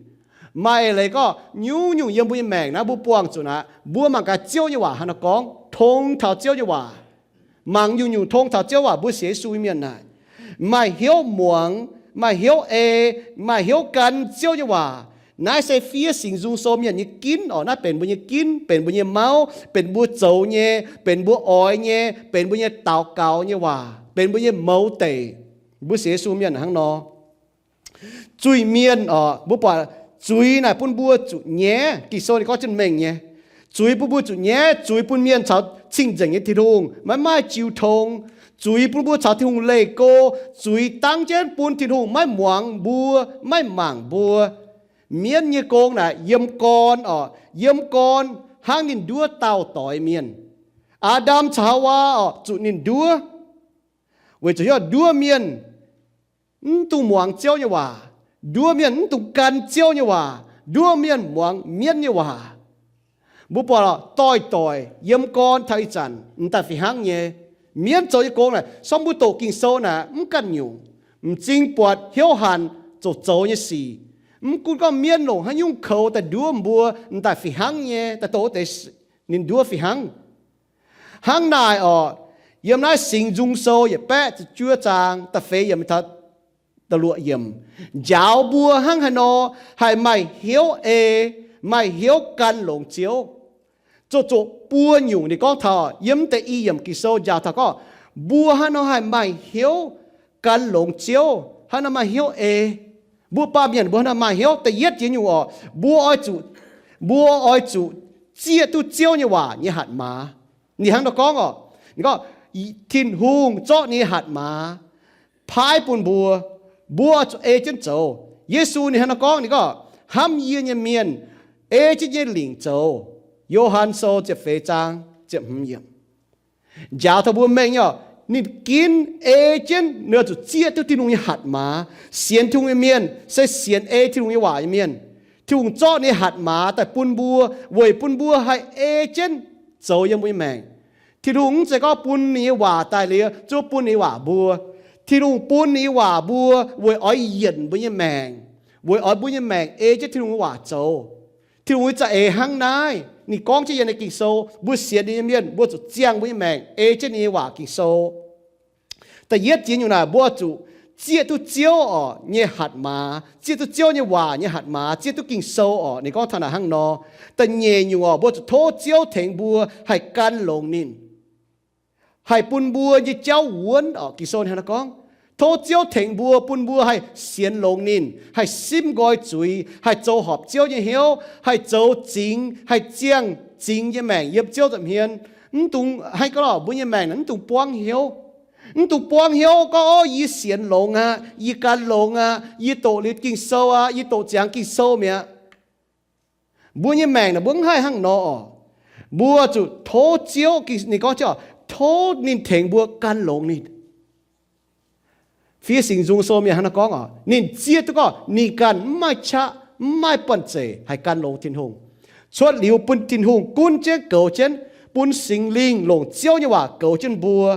Maaih leiz gorngv nyungc-nyungc yiem mbuo nyei maengc naaiv mbuo buangh zuqc naaic, mbuo mangc gaax Ziouv nyei waac haaix nor gorngv, tong taux Ziouv nyei waac. Mangc nyungc-nyungc tong taux Ziouv waac, mbuo sienx Yesu mienh naaic. Maaih hnyouv muangx, maaih hnyouv ei, maaih hnyouv gan Ziouv nyei waac. Naaiv se fiev Singx Nzung Sou mienh nyei ginv oc. Naaiv benx mbuo nyei ginv, benx mbuo nyei mauv, benx mbuo zoux nyei, benx mbuo oix nyei, benx mbuo nyei daux gaux nyei waac, benx mbuo nyei mouz deic. Mbuo sienx Yesu mienh hnangv nor. Zuiz-mienh oc, mbuo buatc zuiz naaic bun mbuo zuqc nyaiv. Ging-Sou ninh gorngv jienv mengh nyei, zuiz bun mbuo zuqc nyaiv. Zuiz bun mienh caux cing-nzengc nyei Tin-Hungh maiv maaih jiu tong. Zuiz bun mbuo caux Tin-Hungh leih go. Zuiz dangv jienv bun Tin-Hungh maiv muangx mbuo, maiv mangc mbuo. Mienv nyei gong naaic yiem gorn oc, yiem gorn hnangv ninh nduov dauh doix mienh. Aa^ndam caux Haawaa oc, zuqc ninh nduov, weic zuqc hnyouv nduov mienh mv dungx muangx Ziouv nyei waac, nduov mienh mv dungx gan Ziouv nyei waac, nduov mienh muangx mienv nyei waac. Mbuo buatc doix-doix yiem gorn taux ih zanc m'daaih fih hnangv nyei. Mienv zoux nyei gong naaic, sorng mbuo doqc Ging-Sou naaic mv ganh nyungc, m'zing buatc hnyouv hanc zoux zoux nyei sic. Mv gunv gorngv mienv longc haaix nyungc koux daaih nduov mbuo, m'daaih fih hnangv nyei, daaih doqc wuov deix ninh nduov fih hnangv. Hnangv naaic oc, yiem naaiv Singx Nzung Sou yietc baeqv ziepc juov zaang da'feix yiemc taux da'luoqc yiemc, njaaux mbuo hnangv haaix nor haih maaih hnyouv ei, maaih hnyouv gan longx Ziouv. Zoqc zoqc buo nyungc ninh gorngv taux yiem deix i yiemc Ging-Sou njaaux taux gorngv mbuo hnangv nor haih maaih hnyouv gan longx Ziouv, hnangv nor maaih hnyouv ei. Mbuo baamh mienh mbuo hnangv nor maaih hnyouv. Da'yietv jiex nyungc oc, mbuo oix zuqc, mbuo oix zuqc zieqv duqv Ziouv nyei waac nyei hatc maaz. Ninh hnangv nor gorngv oc, ninh gorngv Tin-Hungh zorqv ninh nyei hatc maaz paaiv bun mbuo, mbuo oix zuqc ei jienv zoux. Yesu ninh hnangv nor gorngv, ninh gorngv, hnamv yie nyei mienh ei jienv yie nyei lingc zoux. Yo^han Sou ziepc feix zaang ziepc hmz yiemc. Njaaux taux mbuo mengh nyei oc, ninh ginv ei jienv, ninh oix zuqc zieqv duqv Tin-Hungh nyei hatc maaz. Sienx Tin-Hungh nyei mienh se sienx ei Tin-Hungh nyei waac nyei mienh. Tin-Hungh zorqv ninh nyei hatc maaz daaih bun mbuo weic bun mbuo haih ei jienv zoux yiem mbuo nyei maengc. Tin-Hungh mv zeiz gorngv bun ninh nyei waac daaih liuz zuov bun ninh nyei waac mbuo. Tin-Hungh bun ninh nyei waac mbuo weic oix yienc mbuo nyei maengc, weic oix mbuo nyei maengc ei jienv Tin-Hungh nyei waac zoux. Tin-Hungh nyei za'eix hnangv naaiv. Ninh gorngv jienv yiem ninh Ging-Sou, mbuo sienx ninh nyei mienh mbuo zuqc ziangh mbuo nyei maengc ei jienv ninh nyei waac Ging-Sou. Da'yietv jiex nyungc naaic, mbuo zuqc zieqv duqv Ziouv oc nyei hatc maaz, zieqv duqv Ziouv nyei waac nyei hatc maaz, zieqv duqv Ging-Sou oc. Ninh gorngv taux naaic hnangv nor. Da'nyeic nyungc oc, mbuo zuqc tov Ziouv tengx mbuo haih gan longx ninh, haih bun mbuo nyei jauv wuonv oc. Ging-Sou hnangv naaiv gorngv, tov Ziouv tengx mbuo, bun mbuo haih sienx longx ninh, haih simv nqoi zuiz, haih zoux horpc Ziouv nyei hnyouv, haih zoux zingx, haih ziangh zingx nyei maengc yiem Ziouv nza'hmien. Mv dungx haaix gorngv lorqc, mbuo nyei maengc naaic mv dungx buangv hnyouv. Mv dungx buangv hnyouv gorngv, Ov, yie sienx longx aqv, yie gan longx aqv, yie doqc liuz Ging-Sou aqv, yie doqc ziangx Ging-Sou mi'aqv. Mbuo nyei maengc naaic mbuo mv haih hnangv nor oc. Mbuo zuqc tov Ziouv, ninh gorngv, tov ninh tengx mbuo gan longx ninh. Fiev Singx Nzung Sou mienh hnangv naaiv gorngv oc, ninh zieqv duqv gorngv ninh ganh mv maaih qaqv, mv maaih banh zeic haih gan longx Tin-Hungh. Cuotv liuz bun Tin-Hungh gunv jienv goux jienv, bun Singx Lingh longc Ziouv nyei waac goux jienv mbuo.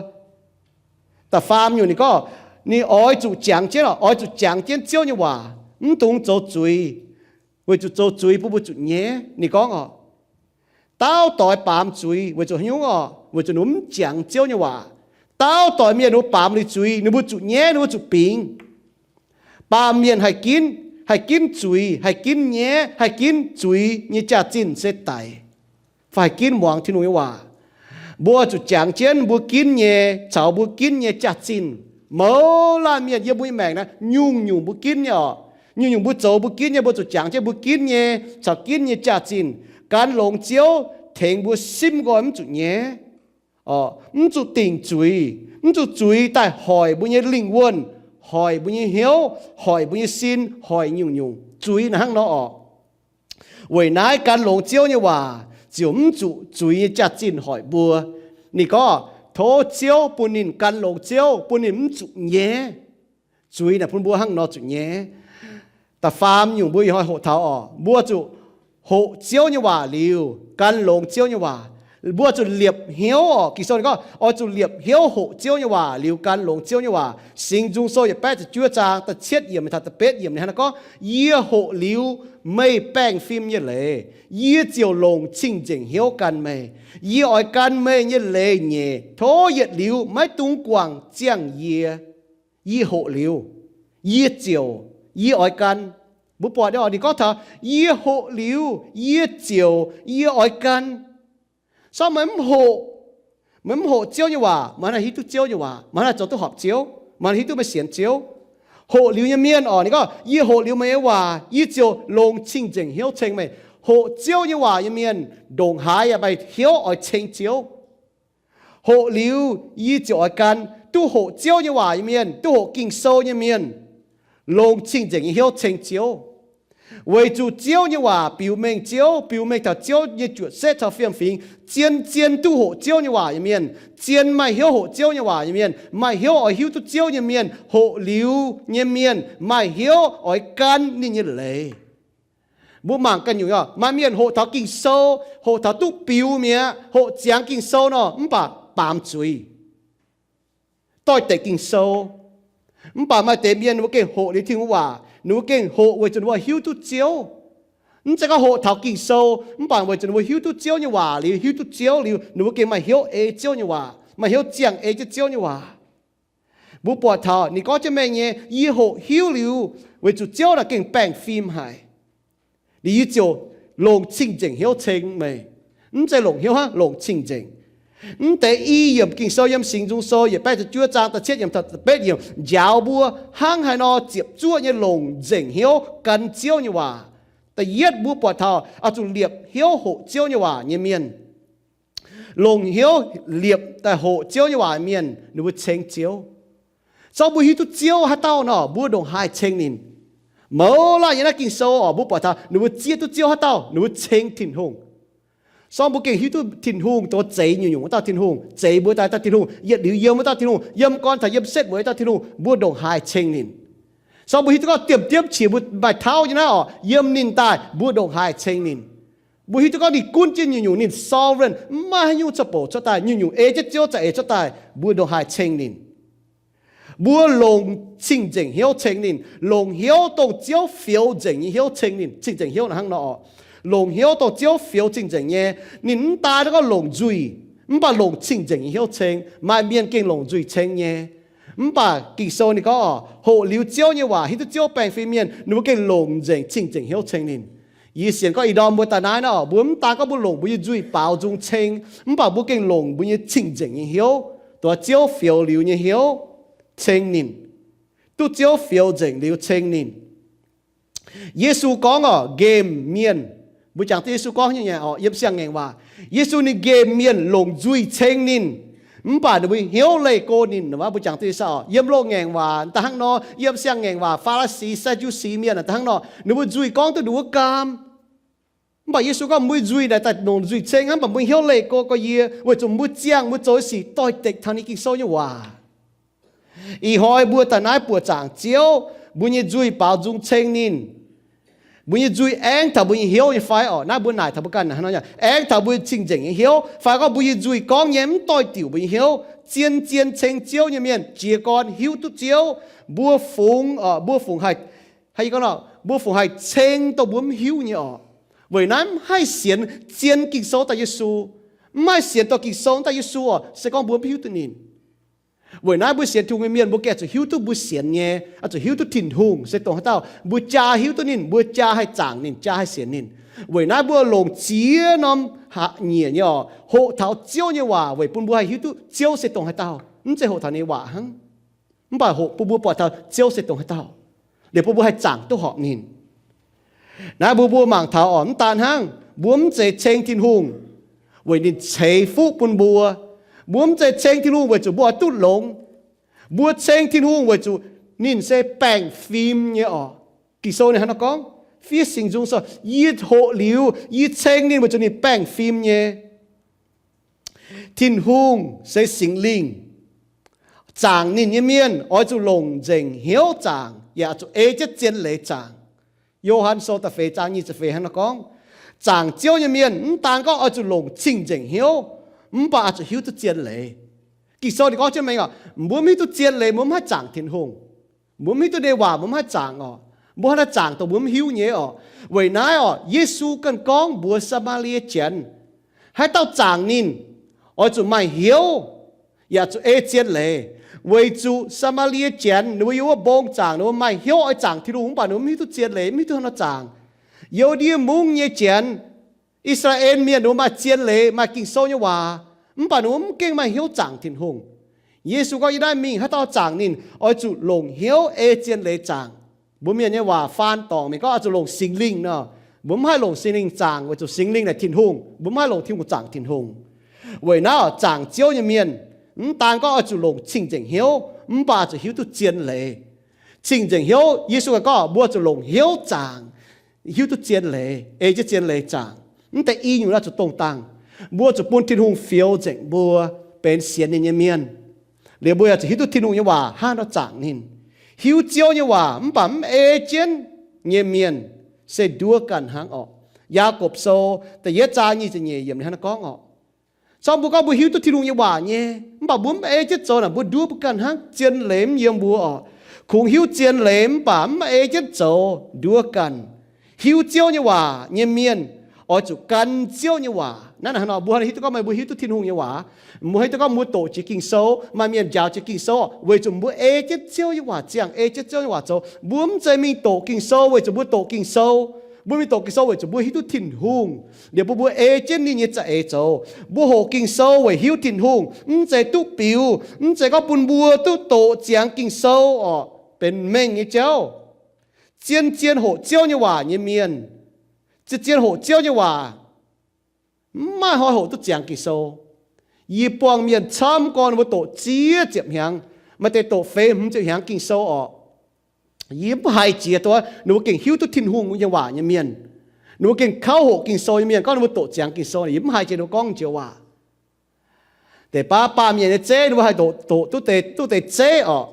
Da'faam nyungc ninh gorngv, ninh oix zuqc jangx jienv, oix zuqc jangx jienv Ziouv nyei waac, mv dungx zoux zuiz, weic zuqc zoux zuiz bun mbuo zuqc nyaiv. Ninh gorngv oc, dauh doix baamz zuiz weic zuqc haaix nyungc oc? Weic zuqc ninh mbuo mv jangx Ziouv nyei waac. Dauh doix mienh ninh mbuo baamz liuz zuiz, ninh mbuo zuqc nyaiv, ninh mbuo zuqc bingx. Baamh mienh haih ginv, haih ginv zuiz, haih ginv nyaiv, haih ginv zuiz nyei jaax-zinh se daic, fai haih ginv muangx Tin-Hungh nyei waac. Mbuo zuqc jangx jienv mbuo ginv nyei caux mbuo ginv nyei jaax-zinh. Mouz laanh mienh yiem mbuo nyei maengc naaiv, nyungc-nyungc mbuo ginv nyei oc. Nyungc-nyungc mbuo zoux mbuo ginv nyei, mbuo zuqc jangx jienv mbuo ginv nyei caux ginv nyei jaax-zinh gan longx Ziouv, tengx mbuo simv nqoi mv zuqc nyaiv, mv zuqc dingc zuiz, mv zuqc zuiz daaih hoic mbuo nyei lingh wuonh, hoic mbuo nyei hnyouv, hoic mbuo nyei sin, hoic nyungc-nyungc. Zuiz naaiv hnangv nor oc. Weic naaiv gan longx Ziouv nyei waac ziouc mv zuqc zuiz nyei jaax-zinh hoic mbuo. Ninh gorngv, tov Ziouv bun ninh, gan longx Ziouv bun ninh mv zuqc nyaiv. Zuiz naaic bun mbuo hnangv nor zuqc nyaiv. Da'faam nyungc mbuo ih hnoi hoqc taux oc, mbuo zuqc hoqc Ziouv nyei waac liuz gan longx Ziouv nyei waac. Mbuo zuqc liepc hnyouv oc. Ging-Sou ninh gorngv oix zuqc liepc hnyouv hoqc Ziouv nyei waac liuz gan longx Ziouv nyei waac. Singx Nzung Sou yietc baeqv ziepc juov zaang da'cietv yiemc taux da'betv yiemc ninh hnangv naaiv gorngv, Yie hoqc liuz, meih baengh fim nyei leiz, yie ziouc longc cing-nzengc hnyouv gan meih. Yie oix gan meih nyei leiz nyeic. Tov yietc liuz maiv dungx guangc ziangh yie. Yie hoqc liuz, yie ziouc, yie oix gan. Mbuo buatc ninh gorngv taux, yie hoqc liuz, yie ziouc, yie oix gan. Sorng meih mv hoqc, meih mv hoqc Ziouv nyei waac, meih hnangv hiuv duqv Ziouv nyei waac, meih hnangv zoux duqv horpc Ziouv, meih hnangv hiuv duqv meih sienx Ziouv. Hoqc liuz nyei mienh oc, ninh gorngv, yie hoqc liuz meih nyei waac, yie ziouc longc cing-nzengc hnyouv ceng meih. Hoqc Ziouv nyei waac nyei mienh ndongc haaix yaac maaih hnyouv oix ceng Ziouv. Hoqc liuz yie ziouc oix gan. Duqv hoqc Ziouv nyei waac nyei mienh, duqv hoqc Ging-Sou nyei mienh, longc cing-nzengc nyei hnyouv ceng Ziouv. Weic zuqc Ziouv nyei waac biux mengh Ziouv, biux mengh taux Ziouv nyei juoqc setv caux fiem-fingx. Zien zien duqv hoqc Ziouv nyei waac nyei mienh, zien maaih hnyouv hoqc Ziouv nyei waac nyei mienh, maaih hnyouv oix hiuv duqv Ziouv nyei mienh, hoqc liuz nyei mienh maaih hnyouv oix gan ninh nyei leiz. Mbuo mangc ganh nyungc, maaih mienh hoqc taux Ging-Sou, hoqc taux duqv biux mi'aqv, hoqc ziangx Ging-Sou nor, mv baac baamz zuiz, doix-dekc Ging-Sou. Mv baac maaih deix mienh ninh mbuo gengh hoqc liuz Tin-Hungh waac, ninh mbuo gengh hoqc weic zuqc ninh mbuo hiuv duqv Ziouv. Mv zeiz gorngv hoqc taux Ging-Sou, mv baac weic zuqc ninh mbuo hiuv duqv Ziouv nyei waac liuz, hiuv duqv Ziouv liuz, ninh mbuo gengh maaih hnyouv ei Ziouv nyei waac, maaih hnyouv ziangh ei jienv Ziouv nyei waac. Mbuo buatc taux ninh gorngv jienv mengh nyei, yie hoqc hiuv liuz, weic zuqc Ziouv naaic gengh baengh fim haic. Liuz yie ziouc longc cing-nzengc hnyouv ceng meih. Mv zeiz longc hnyouv hnangv, longc cing-nzengc. Mv deix i yiemc Ging-Sou yiem Singx Nzung Sou yietc baeqv ziepc juov zaang da'cietv yiemc taux da'betv yiemc njaaux mbuo hnangv haaix nor ziepc zuoqv nyei longc nzengc hnyouv gan Ziouv nyei waac. Da'yietv mbuo buatc taux oix zuqc liepc hnyouv hoqc Ziouv nyei waac nyei mienh. Longc hnyouv liepc daaih hoqc Ziouv nyei waac mienh, ninh mbuo ceng Ziouv. Zorqv mbuo hiuv duqv Ziouv haaix dauh nor, mbuo ndongc haaix ceng ninh. Mouz laanh yiem naaiv Ging-Sou oc, mbuo buatc taux ninh mbuo zieqv duqv Ziouv haaix dauh, ninh mbuo ceng Tin-Hungh. Sorng mbuo gengh hiuv duqv Tin-Hungh, dongh zeix nyungc-nyungc wuov dauh Tin-Hungh, zeix mbuo daaih dauh Tin-Hungh, yietc liuz yiem wuov dauh Tin-Hungh, yiem gorn taux yiem setv mueiz dauh Tin-Hungh, mbuo ndongc haaix ceng ninh. Sorng mbuo hiuv duqv gorngv diemv diemv qiex mbuo maaih tauv nyei naaiv oc, yiem ninh daaih mbuo ndongc haaix ceng ninh. Mbuo hiuv duqv gorngv ninh gunv jienv nyungc-nyungc, ninh sovereign, mv maaih haaix nyungc cuotv bouc cuotv daaih, nyungc-nyungc ei jienv Ziouv za'eix cuotv daaih, mbuo ndongc haaix ceng ninh. Mbuo longc cing-nzengc hnyouv ceng ninh, longc hnyouv dongh Ziouv fioux nzengc nyei hnyouv ceng ninh. Cing-nzengc hnyouv naaiv hnangv nor oc. Longc hnyouv dongh Ziouv fioux cing-nzengc nyei. Ninh mv daan gorngv longc nzuih, mv baac longc cing-nzengc nyei hnyouv ceng. Maaih mienh gengh longc nzuih ceng nyei. Mv baac Ging-Sou ninh gorngv oc, hoqc liuz Ziouv nyei waac, hiuv duqv Ziouv baengh fim mienh, ninh mbuo gengh longc nzengc cing-nzengc hnyouv ceng ninh. Yie sienx gorngv ih ndorm mbuo daaih naaiv nor, mbuo mv daan gorngv mbuo longc mbuo nyei nzuih baaux nzung ceng, mv baac mbuo gengh longc mbuo nyei cing-nzengc nyei hnyouv, dongh Ziouv fioux liuz nyei hnyouv, ceng ninh. Duqv Ziouv fioux nzengc liuz ceng ninh. Yesu gorngv oc, nqemh mienh, mbuo jangx duqv Yesu gorngv nyei oc, yiem Siang-Ngaengc Waac, Yesu ninh nqemh mienh longc nzuih ceng ninh, mv baac ninh mbuo hnyouv leih go ninh. Mbuo jangx duqv Yesu oc, yiem Loz-Ngaengc Waac da'hnangv nor, yiem Siang-Ngaengc Waac, Faa^li^si, Saa^ndu^si mienh da'hnangv nor, ninh mbuo nzuih gorngv duqv ninh wuov gaam. Mv baac Yesu gorngv, mbuo nzuih naaic daaih longc nzuih ceng hnangv, mv baac mbuo hnyouv leih go gorx yie, weic zuqc mbuo ziangh mbuo zoux nyei sic doix-dekc taux ninh Ging-Sou nyei waac. Ih hnoi mbuo daaih naaiv buoqc zaangc Ziouv, mbuo nyei nzuih baaux nzung ceng ninh. Mbuo nyei nzuih aengx taux mbuo nyei hnyouv nyei fai oc? Naaiv mbuo naaic taux mbuo ganh hnangv nor, aengx taux mbuo cing-nzengc nyei hnyouv fai gorngv mbuo nyei nzuih gorngv nyei mv doix-diuc mbuo nyei hnyouv. Zien-zien ceng Ziouv nyei mienh jiez gorn hiuv duqv Ziouv. Mbuo fungx, mbuo fungx haih, mbuo fungx haih ceng dongh mbuo mv hiuv nyei oc. Weic naaiv mv haih sienx zien Ging-Sou daaih Yesu. Mv haih sienx dongh Ging-Sou daaih Yesu oc, se gorngv mbuo mv hiuv duqv ninh. Weic naaiv mbuo sienx Tin-Hungh nyei mienh, mbuo gengh zuqc hiuv duqv mbuo sienx nyei, zuqc hiuv duqv Tin-Hungh se dongh haaix dauh. Mbuo jaa hiuv duqv ninh, mbuo jaa haih zaangc ninh, jaa haih sienx ninh. Weic naaiv mbuo longc ziex norm haaix nyungc nyei oc, hoqc taux Ziouv nyei waac weic bun mbuo haih hiuv duqv Ziouv se dongh haaix dauh. Mv zeiz hoqc taux ninh nyei waac hnangv, mv baac hoqc bun mbuo buatc taux Ziouv se dongh haaix dauh, liuz bun mbuo haih zaangc duqv horpc ninh. Naaiv mbuo, mbuo mangc taux oc, mv daan hnangv, mbuo mv zeiz ceng Tin-Hungh weic ninh ceix fuqv bun mbuo. Mbuo mv zeiz ceng Tin-Hungh weic zuqc mbuo oix duqv longx. Mbuo ceng Tin-Hungh weic zuqc ninh se baengh fim nyei oc. Ging-Sou ninh hnangv nor gorngv, fiev Singx Nzung Sou, yie hoqc liuz, yie ceng ninh weic zuqc ninh baengh fim nyei. Tin-Hungh se Singx Lingh. Zaangc ninh nyei mienh oix zuqc longc nzengc hnyouv zaangc, yaac zuqc ei jienv zien leiz zaangc. Yo^han Sou da'feix zaang nyic ziepc feix hnangv nor gorngv, zaangc Ziouv nyei mienh mv daan gorngv oix zuqc longc cing-nzengc hnyouv, mv baac oix zuqc hiuv duqv zien leiz. Ging-Sou ninh gorngv jienv mengh oc, mbuo mv hiuv duqv zien leiz, mbuo mv haih zaangc Tin-Hungh. Mbuo mv hiuv duqv ninh nyei waac, mbuo mv haih zaangc oc. Mbuo hnangv naaiv zaangc dongh mbuo mv hiuv nyei oc. Weic naaiv oc, Yesu ganh gorngv mbuox Saa^maa^lie Janx, haaix dauh zaangc ninh, oix zuqc maaih hnyouv, yaac zuqc ei zien leiz. Weic zuqc Saa^maa^lie Janx ninh mbuo yiem wuov mbong zaangc, ninh mbuo maaih hnyouv oix zaangc Tin-Hungh, mv baac ninh mbuo mv hiuv duqv zien leiz, mv hiuv duqv haaix nor zaangc. Youz ndie mungv nyei Janx, I^saa^laa^en Mienh, ninh mbuo maaih zien leiz, maaih Ging-Sou nyei waac, mv baac ninh mbuo mv gengh maaih hnyouv zaangc Tin-Hungh. Yesu gorngv, yie naaiv mingh haaix dauh zaangc ninh, oix zuqc longc hnyouv ei zien leiz zaangc. Mbuo Mienh nyei waac faan dorngc mingh gorngv oix zuqc longc Singx Lingh nor. Mbuo mv haih longc Singx Lingh zaangc weic zuqc Singx Lingh naaic Tin-Hungh. Mbuo mv haih longc Tin-Hungh zaangc Tin-Hungh. Weic naaiv zaangc Ziouv nyei mienh, mv daan gorngv oix zuqc longc cing-nzengc hnyouv, mv baac zuqc hiuv duqv zien leiz. Cing-nzengc hnyouv, Yesu gorngv mbuo zuqc longc hnyouv zaangc, hiuv duqv zien leiz, ei jienv zien leiz zaangc. Mv deix i nyungc naaiv zuqc dongh dangh. Mbuo zuqc bun Tin-Hungh fioux nzengc mbuo benx sienx ninh nyei mienh. Liuz mbuo yaac zuqc hiuv duqv Tin-Hungh nyei waac hnangv nor zaangc ninh. Hiuv Ziouv nyei waac mv baac mv ei jienv nyei mienh se nduov ganh hnangv orqc. Yaagorpc Sou da'yietv zaang nyic ziepc nyeic yiemc ninh hnangv naaiv gorngv orqc. Corc mbuo gorngv mbuo hiuv duqv Tin-Hungh nyei waac nyei, mv baac mbuo mv ei jienv zoux naaic, mbuo nduov mbuo ganh hnangv, zien leiz mv yiem mbuo orqc. Kungx hiuv zien leiz mv baac mv ei jienv zoux, nduov ganh. Hiuv Ziouv nyei waac nyei mienh oix zuqc gan Ziouv nyei waac. Naaiv hnangv nor mbuo hiuv duqv gorngv meih mbuo hiuv duqv Tin-Hungh nyei waac. Mbuo hiuv duqv gorngv mbuo doqc jiex Ging-Sou, maaih mienh njaaux jiex Ging-Sou orqc, weic zuqc mbuo ei jienv Ziouv nyei waac ziangh, ei jienv Ziouv nyei waac zoux. Mbuo mv zeiz mingh doqc Ging-Sou weic zuqc mbuo doqc Ging-Sou. Mbuo mingh doqc Ging-Sou weic zuqc mbuo hiuv duqv Tin-Hungh, liuz mbuo mbuo ei jienv ninh nyei za'eix zoux. Mbuo hoqc Ging-Sou weic hiuv Tin-Hungh, mv zeiz duqv biux, mv zeiz gorngv bun mbuo duqv doqc ziangx Ging-Sou orqc, benx mengh nyei jauv. Zien-zien hoqc Ziouv nyei waac nyei mienh, zien-zien hoqc Ziouv nyei waac, mv maaih hnoi hoqc duqv ziangx Ging-Sou. Yie buangh mienh camv gorn ninh mbuo doqc ziex ziepc hnyangx, maaih deix doqc feix hmz ziepc hnyangx Ging-Sou orqc. Yie mv haiz jiex duqv ninh mbuo gengh hiuv duqv Tin-Hungh nyei waac nyei mienh. Ninh mbuo gengh kauv hoqc Ging-Sou nyei mienh gorngv ninh mbuo doqc ziangx Ging-Sou, yie mv haiz jiex ninh mbuo gorngv joux waac. Deix baav baamh mienh nyei zeiv ninh mbuo haih doqc, doqc duqv deix, duqv deix zeiv orqc.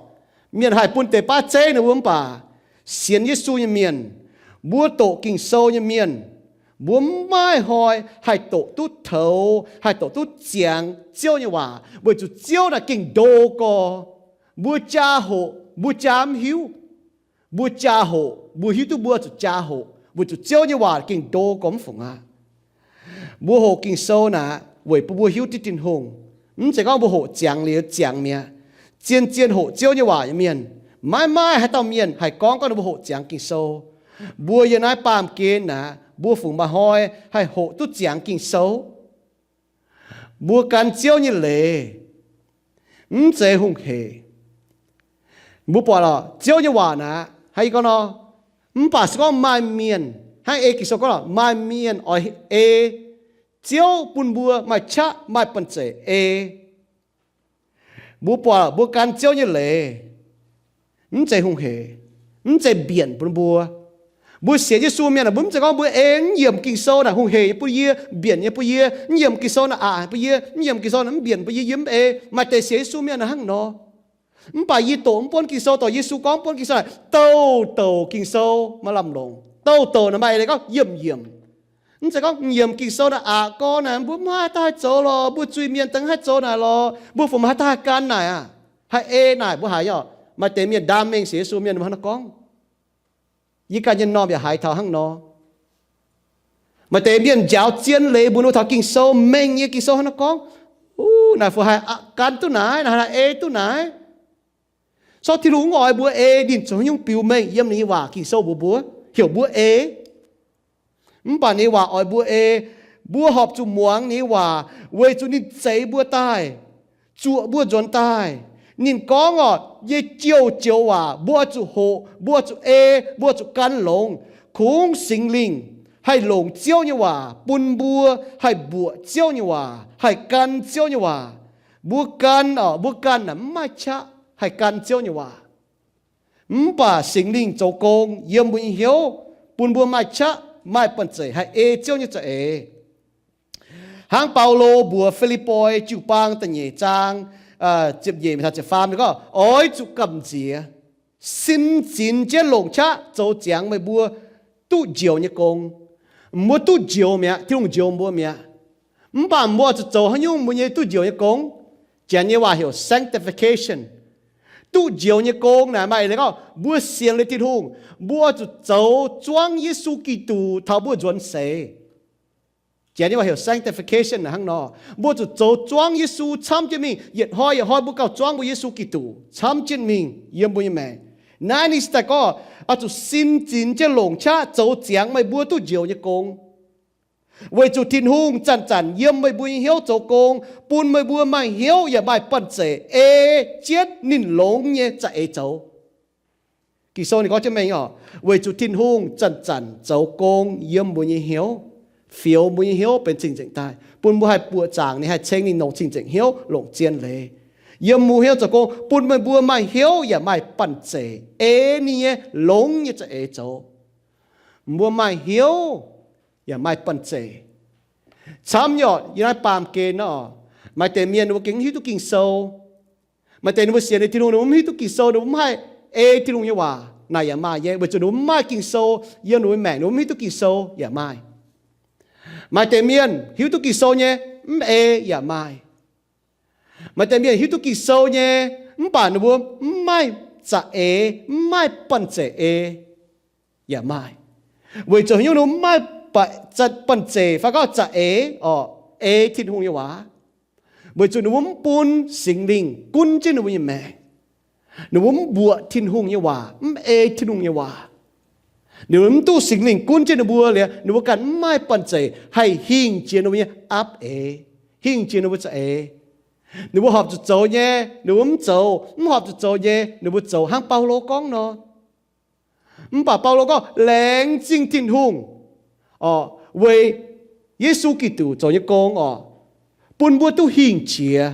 Mienh haih bun deix baav zeiv ninh mbuo mv baac sienx Yesu nyei mienh, mbuo doqc Ging-Sou nyei mienh, mbuo mv maaih hnoi haih doqc duqv toux, haih doqc duqv ziangx Ziouv nyei waac, weic zuqc Ziouv naaic gengh ndo gorx. Mbuo jaa hoqc, mbuo jaa mv hiuv. Mbuo jaa hoqc, mbuo hiuv duqv mbuo zuqc jaa hoqc, weic zuqc Ziouv nyei waac gengh ndo gorx mv fungc aqv. Mbuo hoqc Ging-Sou naaic weic bun mbuo hiuv duqv Tin-Hungh. Mv zeiz gorngv mbuo hoqc ziangx liuz ziangx mi'aqv. Zien-zien hoqc Ziouv nyei waac nyei mienh, maiv maaih haaix dauh mienh haih gorngv gorngv ninh mbuo hoqc ziangx Ging-Sou. Mbuo yiem naaiv baamh gen naaic, mbuo fungc maaih hnoi haih hoqc duqv ziangx Ging-Sou? Mbuo gan Ziouv nyei leiz, mv zeiz hungh heic. Mbuo buatc lorqc, Ziouv nyei waac naaic, hnangv yie gorngv nor, mv baac se gorngv maaih mienh, hnangv ei Ging-Sou gorngv lorqc, maaih mienh oix ei, Ziouv bun mbuo maaih qaqv maaih banh zeic ei. Mbuo buatc mbuo gan Ziouv nyei leiz, mv zeiz hungh heic, mv zeiz mbienc bun mbuo. Mbuo sienx Yesu mienh aah, mbuo mv zeiz gorngv mbuo ei mv yiemc Ging-Sou naaic hungh heic nyei bun yie, mbienc nyei bun yie, mv yiemc Ging-Sou naaic aqc bun yie, mv yiemc Ging-Sou naaic mv mbienc bun yie, yie mv ei. Maaih deix sienx Yesu mienh naaic hnangv nor. Mv baac yie doqc mv buonv Ging-Sou, doqc Yesu gorngv mv buonv Ging-Sou naaic, douc douc Ging-Sou maaih lamh longc, douc douc naaic maaih eix leiz gorngv yiemc yiemc. Mv zeiz gorngv yiemc Ging-Sou naaic aqc gorn naaic, mbuo mv haaix dauh haih zoux lorqc, mbuo zuiz-mienh daaih haih zoux naaic lorqc, mbuo fungc mv haaix dauh haih gan naaic aqv, haih ei naaic mbuo haiz nyei orqc. Maaih deix mienh ndaam mengh sienx Yesu mienh mbuo hnangv naaiv gorngv. Yie ganh nyei m'normh yaac haiz taux hnangv nor. Maaih deix mienh njaaux zien leiz mbuox ninh mbuo taux Ging-Sou, mengh nyei Ging-Sou hnangv naaiv gorngv, naaic fungc haih gan duqv naaic, naaic haih ei duqv naaic. Sortv Tin-Hungh mv oix mbuo ei, ninh zoux haaix nyungc biux mengh yiem ninh nyei waac Ging-Sou mbuox mbuo, heuc mbuo ei. Mv baac ninh nyei waac oix mbuo ei, mbuo horpc zuqc muangx ninh nyei waac, weic zuqc ninh zeix mbuo daaih, zuoqc mbuo nzuonx daaih. Ninh gorngv orqc, nyei joux-joux waac mbuo oix zuqc hoqc, mbuo oix zuqc ei, mbuo oix zuqc gan longx. Kungx Singx Lingh haih longc Ziouv nyei waac bun mbuo haih mbuoqc Ziouv nyei waac, haih gan Ziouv nyei waac. Mbuo gan orqc, mbuo ganh naaic mv maaih qaqv haih gan Ziouv nyei waac. Mv baac Singx Lingh zoux gong yiem mbuo nyei hnyouv, bun mbuo maaih qaqv maaih banh zeic haih ei Ziouv nyei za'eix. Hnangv Baulo mbuox Fi^lipv^poi jiu-baang da'nyeic zaang, ziepc nyeic taux ziepc faam ninh gorngv, oix zuqc gamh nziex, sin zinx jienv longc qaqv zoux ziangx meih mbuo duqv njoux nyei gong. Mbuo duqv njoux mi'aqv, Tin-Hungh njoux mbuo mi'aqv. Mv baac mbuo oix zuqc zoux haaix nyungc mbuo nyei duqv njoux nyei gong? Janx nyei waac heuc sanctification. Duqv njoux nyei gong naaic maaih eix leiz gorngv mbuo sienx liuz Tin-Hungh, mbuo oix zuqc zoux zuangv Yesu Giduc taux mbuo nzuonx seix. Janx nyei waac heuc sanctification hnangv nor. Mbuo zuqc zoux zuangv Yesu camv jienv mingh. Yietc hnoi yietc hnoi mbuo gauh zuangv mbuo Yesu Giduc camv jienv mingh yiem mbuo nyei maengc. Naaiv ninh se daaih gorngv oix zuqc sin zinx jienv longc qaqv zoux ziangx meih mbuo duqv njoux nyei gong. Weic zuqc Tin-Hungh zanc-zanc yiem meih mbuo nyei hnyouv zoux gong, bun meih mbuo maaih hnyouv yaac maaih banh zeic ei jienv ninh longx nyei za'eix zoux. Ging-Sou ninh gorngv jienv mengh oc, weic zuqc Tin-Hungh zanc-zanc zoux gong yiem mbuo nyei hnyouv, fioux mbuo nyei hnyouv benx cing-nzengc daaih, bun mbuo haih buoqc zaangc ninh, haih ceng ninh longc cing-nzengc hnyouv, longc zien leiz. Yiem mbuo hnyouv zoux gong, bun meih mbuo maaih hnyouv yaac maaih banh zeic ei ninh nyei longx nyei za'eix zoux. Mbuo maaih hnyouv yaac maaih banh zeic. Camv nyei oc, yiem naaiv baamh gen nor, maaih deix mienh ninh mbuo gengh mv hiuv duqv Ging-Sou. Maaih deix ninh mbuo sienx liuz Tin-Hungh, ninh mbuo mv hiuv duqv Ging-Sou, ninh mbuo mv haih ei Tin-Hungh nyei waac naaic yaac maaih nyei, weic zuqc ninh mbuo mv maaih Ging-Sou yiem ninh mbuo maengc, ninh mbuo mv hiuv duqv Ging-Sou yaac maaih. Maaih deix mienh hiuv duqv Ging-Sou nyei, mv ei yaac maaih. Maaih deix mienh hiuv duqv Ging-Sou nyei, mv baac ninh mbuo mv maaih za'eix, mv maaih banh zeic ei yaac maaih. Weic zuqc haaix nyungc ninh mbuo mv maaih banh zeic fai gorngv za'eix oc, ei Tin-Hungh nyei waac? Weic zuqc ninh mbuo mv bun Singx Lingh gunv jienv ninh mbuo nyei maengc. Ninh mbuo mv mbuoqc Tin-Hungh nyei waac, mv ei Tin-Hungh nyei waac. Ninh mbuo mv duqv Singx Lingh gunv jienv ninh mbuo liuz, ninh mbuo ganh mv maaih banh zeic haih hingh jiex ninh mbuo nyei apv eix, hingh jiex ninh mbuo za'eix. Ninh mbuo horpc zuqc zoux nyei, ninh mbuo mv zoux, mv horpc zuqc zoux nyei, ninh mbuo zoux hnangv Baulo gorngv nor. Mv baac Baulo gorngv, laengz zingh Tin-Hungh oc, weic Yesu Giduc zoux nyei gong oc, bun mbuo duqv hingh jiex.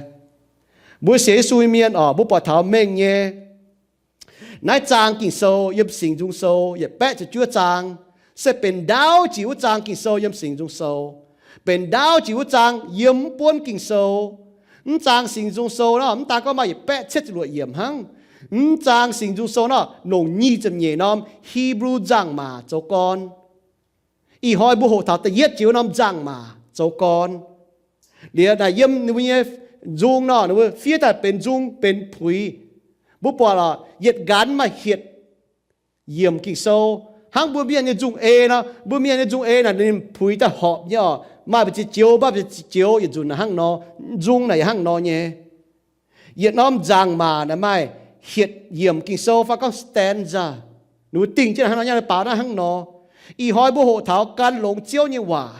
Mbuo sienx Yesu nyei mienh oc, mbuo buatc taux mengh nyei. Naaiv zaang Ging-Sou yiem Singx Nzung Sou yietc baeqv ziepc juov zaang, se benx ndaauv jiex wuov zaang Ging-Sou yiem Singx Nzung Sou, benx ndaauv jiex wuov zaang yiem mv buonv Ging-Sou. Mv zaang Singx Nzung Sou nor, mv daan gorngv maaih yietc baeqv cietv ziepc luoqc yiemc hnangv. Mv zaang Singx Nzung Sou nor, longc nyic ziepc nyeic norm Hipv^lu nzangc-maac zoux gorn. Ih hnoi mbuo hoqc taux da'yietv jiex wuov norm nzangc-maac zoux gorn. Liuz naaic yiem ninh mbuo nyei nzung nor, ninh mbuo fiev daaih benx nzung benx puix. Mbuo buatc lorqc, yietc nqanx maaih hietc yiemc Ging-Sou. Hnangv mbuo mienh nyei nzung ei nor, mbuo mienh nyei nzung ei naaic ninh puix daaih horpc nyei oc, maaih mbu'ziex joux, maaih mbu'ziex joux, yietc nzunc naaic hnangv nor, nzung naaic yaac hnangv nor nyei. Yietc norm nzangc-maac naaic maaih hietc yiemc Ging-Sou fai gorngv stanza. Ninh mbuo dingh jienv hnangv nor, nyei baaux naaiv hnangv nor. Ih hnoi mbuo hoqc taux gan longx Ziouv nyei waac.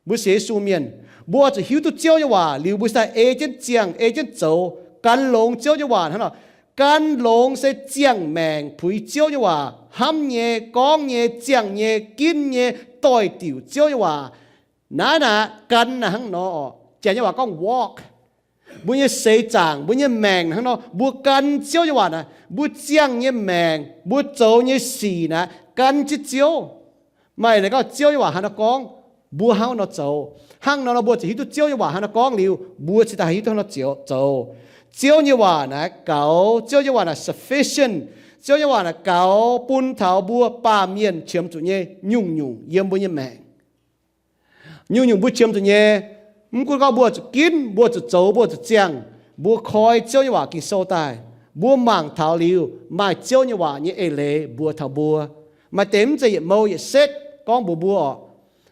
Mbuo sienx Yesu mienh, mbuo oix zuqc hiuv duqv Ziouv nyei waac liuz, mbuo cingx daaih ei jienv ziangh, ei jienv zoux, gan longx Ziouv nyei waac hnangv nor. Gan longx se ziangh maengc puix Ziouv nyei waac, hnamv nyei, gorngv nyei, ziangh nyei, ginv nyei, doix-diuc Ziouv nyei waac. Naaiv naaic gan naaic hnangv nor oc. Janx nyei waac gorngv walk. Mbuo nyei seix zaangc, mbuo nyei maengc hnangv nor, mbuo gan Ziouv nyei waac naaic, mbuo ziangh nyei maengc, mbuo zoux nyei sic naaic gan jienv Ziouv. Maaih leiz gorngv Ziouv nyei waac haaix nor gorngv, mbuo hnangv nor zoux. Hnangv nor nor mbuo ziouc hiuv duqv Ziouv nyei waac haaix nor gorngv liuz, mbuo cingx daaih hiuv duqv hnangv nor zoux. Ziouv nyei waac naaic gaux, Ziouv nyei waac naaic sufficient. Ziouv nyei waac naaic gaux bun taux mbuo baamh mienh qiemx zuqc nyei nyungc-nyungc yiem mbuo nyei maengc. Nyungc-nyungc mbuo qiemx zuqc nyei, mv gunv gorngv mbuo zuqc ginv, mbuo zuqc zoux, mbuo zuqc ziangh, mbuo koi Ziouv nyei waac Ging-Sou daaih, mbuo mangc taux liuz maaih Ziouv nyei waac nyei eix leiz mbuox taux mbuo. Maaih deix mv zeiz yietc mou yietc setv gorngv mbuox mbuo oc.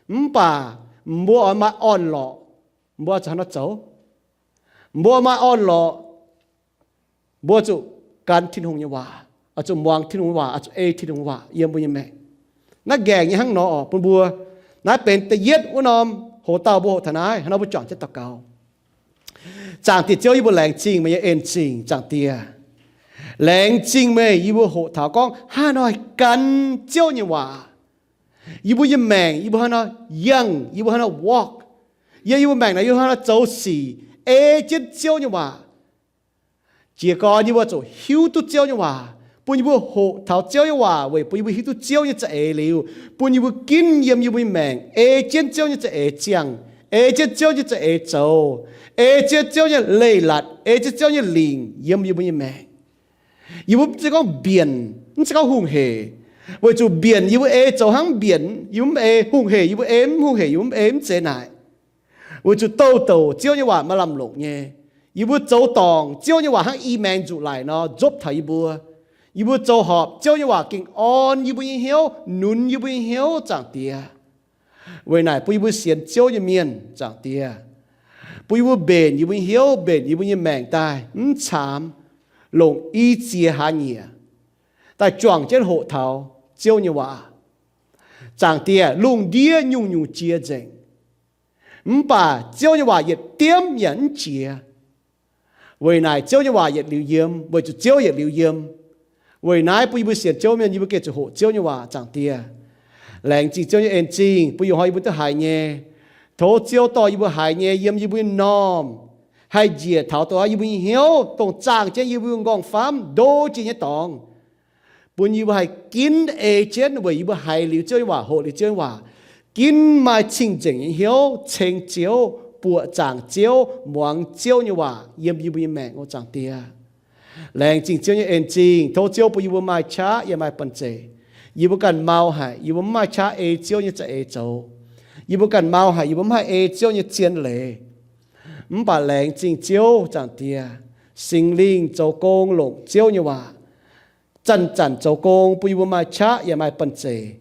Mv baac mbuo oix maaih orn-lorqc, mbuo zuqc hnangv nor zoux. Mbuo maaih orn-lorqc, mbuo zuqc gan Tin-Hungh nyei waac, oix zuqc muangx Tin-Hungh nyei waac, oix zuqc ei Tin-Hungh nyei waac yiem mbuo nyei maengc. Naaiv nqaengc nyei hnangv nor oc bun mbuo. Naaiv benx da'yietv wuov norm hoc-dauh mbuo hoqc taux naaiv, hnangv nor mbuo juangc jienv daux gaux. Zaangc Diex Ziouv, yie mbuo laengz zingh meih nyei en-zingh, Zaangc Diex. Laengz zingh meih, yie mbuo hoqc taux gorngv hnangv haaix nor gan Ziouv nyei waac. Yie mbuo nyei maengc, yie mbuo hnangv haaix nor yangh, yie mbuo hnangv haaix nor walk. Yiem yie mbuo maengc naaic, yie mbuo hnangv haaix nor zoux sic ei jienv Ziouv nyei waac. Jiez gorn yie mbuo zuqc hiuv duqv Ziouv nyei waac, bun yie mbuo hoqc taux Ziouv nyei waac weic bun yie mbuo hiuv duqv Ziouv nyei za'eix liuz, bun yie mbuo ginv yiem yie mbuo nyei maengc ei jienv Ziouv nyei za'eix ziangh, ei jienv Ziouv nyei za'eix zoux, ei jienv Ziouv nyei leiz-latc, ei jienv Ziouv nyei lingc yiem yie mbuo nyei maengc. Yie mbuo mv zeiz gorngv mbienc, mv zeiz gorngv hungh hec, weic zuqc mbienc yie mbuo ei zoux hnangv mv mbienc, yie mbuo mv ei, hungh hec yie mbuo ei mv hungh hec, yie mbuo mv ei mv zeiz naaic. Weic zuqc douh douc Ziouv nyei waac maaih lamh longc nyei. Yie mbuo zoux dorngc Ziouv nyei waac hnangv i maengx nzuqc laic nor nzopv taux yie mbuo. Yie mbuo zoux horpc Ziouv nyei waac gengh orn yie mbuo nyei hnyouv, nunz yie mbuo nyei hnyouv, Zaangc Diex. Weic naaic bun yie mbuo sienx Ziouv nyei mienh, Zaangc Diex, bun yie mbuo mbenc yie mbuo nyei hnyouv, mbenc yie mbuo nyei maengc daaih mv caamx, longc i ziex hlaax nyieqc daaih juangc jienv hoqc taux Ziouv nyei waac. Zaangc Diex, lungh ndiev nyungc-nyungc jiex nzengc, mv baac Ziouv nyei waac yietc diemv yaac mv jiex. Weic naaic Ziouv nyei waac yietc liuz yiem, weic zuqc Ziouv yietc liuz yiem. Weic naaiv bun yie mbuo sienx Ziouv mienh, yie mbuo gengh zuqc hoqc Ziouv nyei waac, Zaangc Diex. Laengz zingh Ziouv nyei en-zingh bun ih hnoi yie mbuo duqv haiz nyei. Tov Ziouv dorh yie mbuo haiz nyei yiem yie mbuo nyei m'normh haih njiec taux dongh yie mbuo nyei hnyouv, dongh zaangh jienv yie mbuo nqorngv-famv ndo jiex nyei dorngx, bun yie mbuo haih ginv ei jienv weic yie mbuo haiz liuz Ziouv nyei waac, hoqc liuz Ziouv nyei waac, ginv maaih cing-nzengc nyei hnyouv ceng Ziouv, buoqc zaangc Ziouv, muangx Ziouv nyei waac yiem yie mbuo nyei maengc oc, Zaangc Diex. Laengz zingh Ziouv nyei en-zingh. Tov Ziouv bun yie mbuo maaih qaqv yaac maaih banh zeic. Yie mbuo ganh mau haic, yie mbuo mv maaih qaqv ei Ziouv nyei za'eix zoux. Yie mbuo ganh mau haic, yie mbuo mv haih ei Ziouv nyei zien leiz. Mv baac laengz zingh Ziouv, Zaangc Diex, Singx Lingh zoux gong longc Ziouv nyei waac zanc-zanc zoux gong bun yie mbuo maaih qaqv yaac maaih banh zeic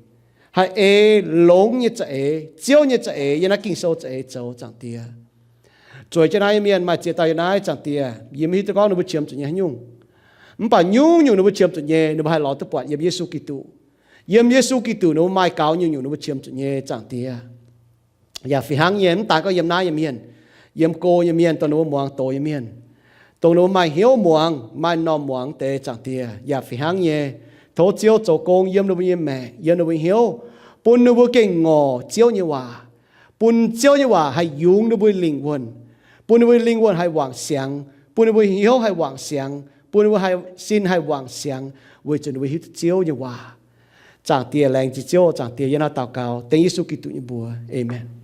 haih ei longx nyei za'eix, Ziouv nyei za'eix, yiem naaiv Ging-Sou za'eix zoux, Zaangc Diex. Zueiz jienv naaiv nyei mienh maaih ziex dauh yiem naaiv, Zaangc Diex, yie mv hiuv duqv gorngv ninh mbuo qiemx zuqc nyei haaix nyungc. Mv baac nyungc-nyungc ninh mbuo qiemx zuqc nyei, ninh mbuo haih lorz duqv buatc yiem Yesu Giduc. Yiem Yesu Giduc ninh mbuo maaih gaux nyungc-nyungc ninh mbuo qiemx zuqc nyei, Zaangc Diex. Yaac fih hnangv nyei, mv daan gorngv yiem naaiv nyei mienh, yiem go nyei mienh, dongh ninh mbuo muangx doz nyei mienh, dongh ninh mbuo maaih hnyouv muangx, maaih m'normh muangx deix, Zaangc Diex, yaac fih hnangv nyei. Tov Ziouv zoux gong yiem ninh mbuo nyei maengc, yiem ninh mbuo nyei hnyouv, bun ninh mbuo gengh ngorc Ziouv nyei waac, bun Ziouv nyei waac haih yungz ninh mbuo lingh wuonh, bun ninh mbuo lingh wuonh haih wangc siangx, bun ninh mbuo hnyouv haih wangc siangx, bun ninh mbuo haih sin haih wangc siangx, weic zuqc ninh mbuo hiuv duqv Ziouv nyei waac. Zaangc Diex, laengz zingh Ziouv, Zaangc Diex, yie naaiv daux gaux dengv Yesu Giduc nyei mbuox, Aamen.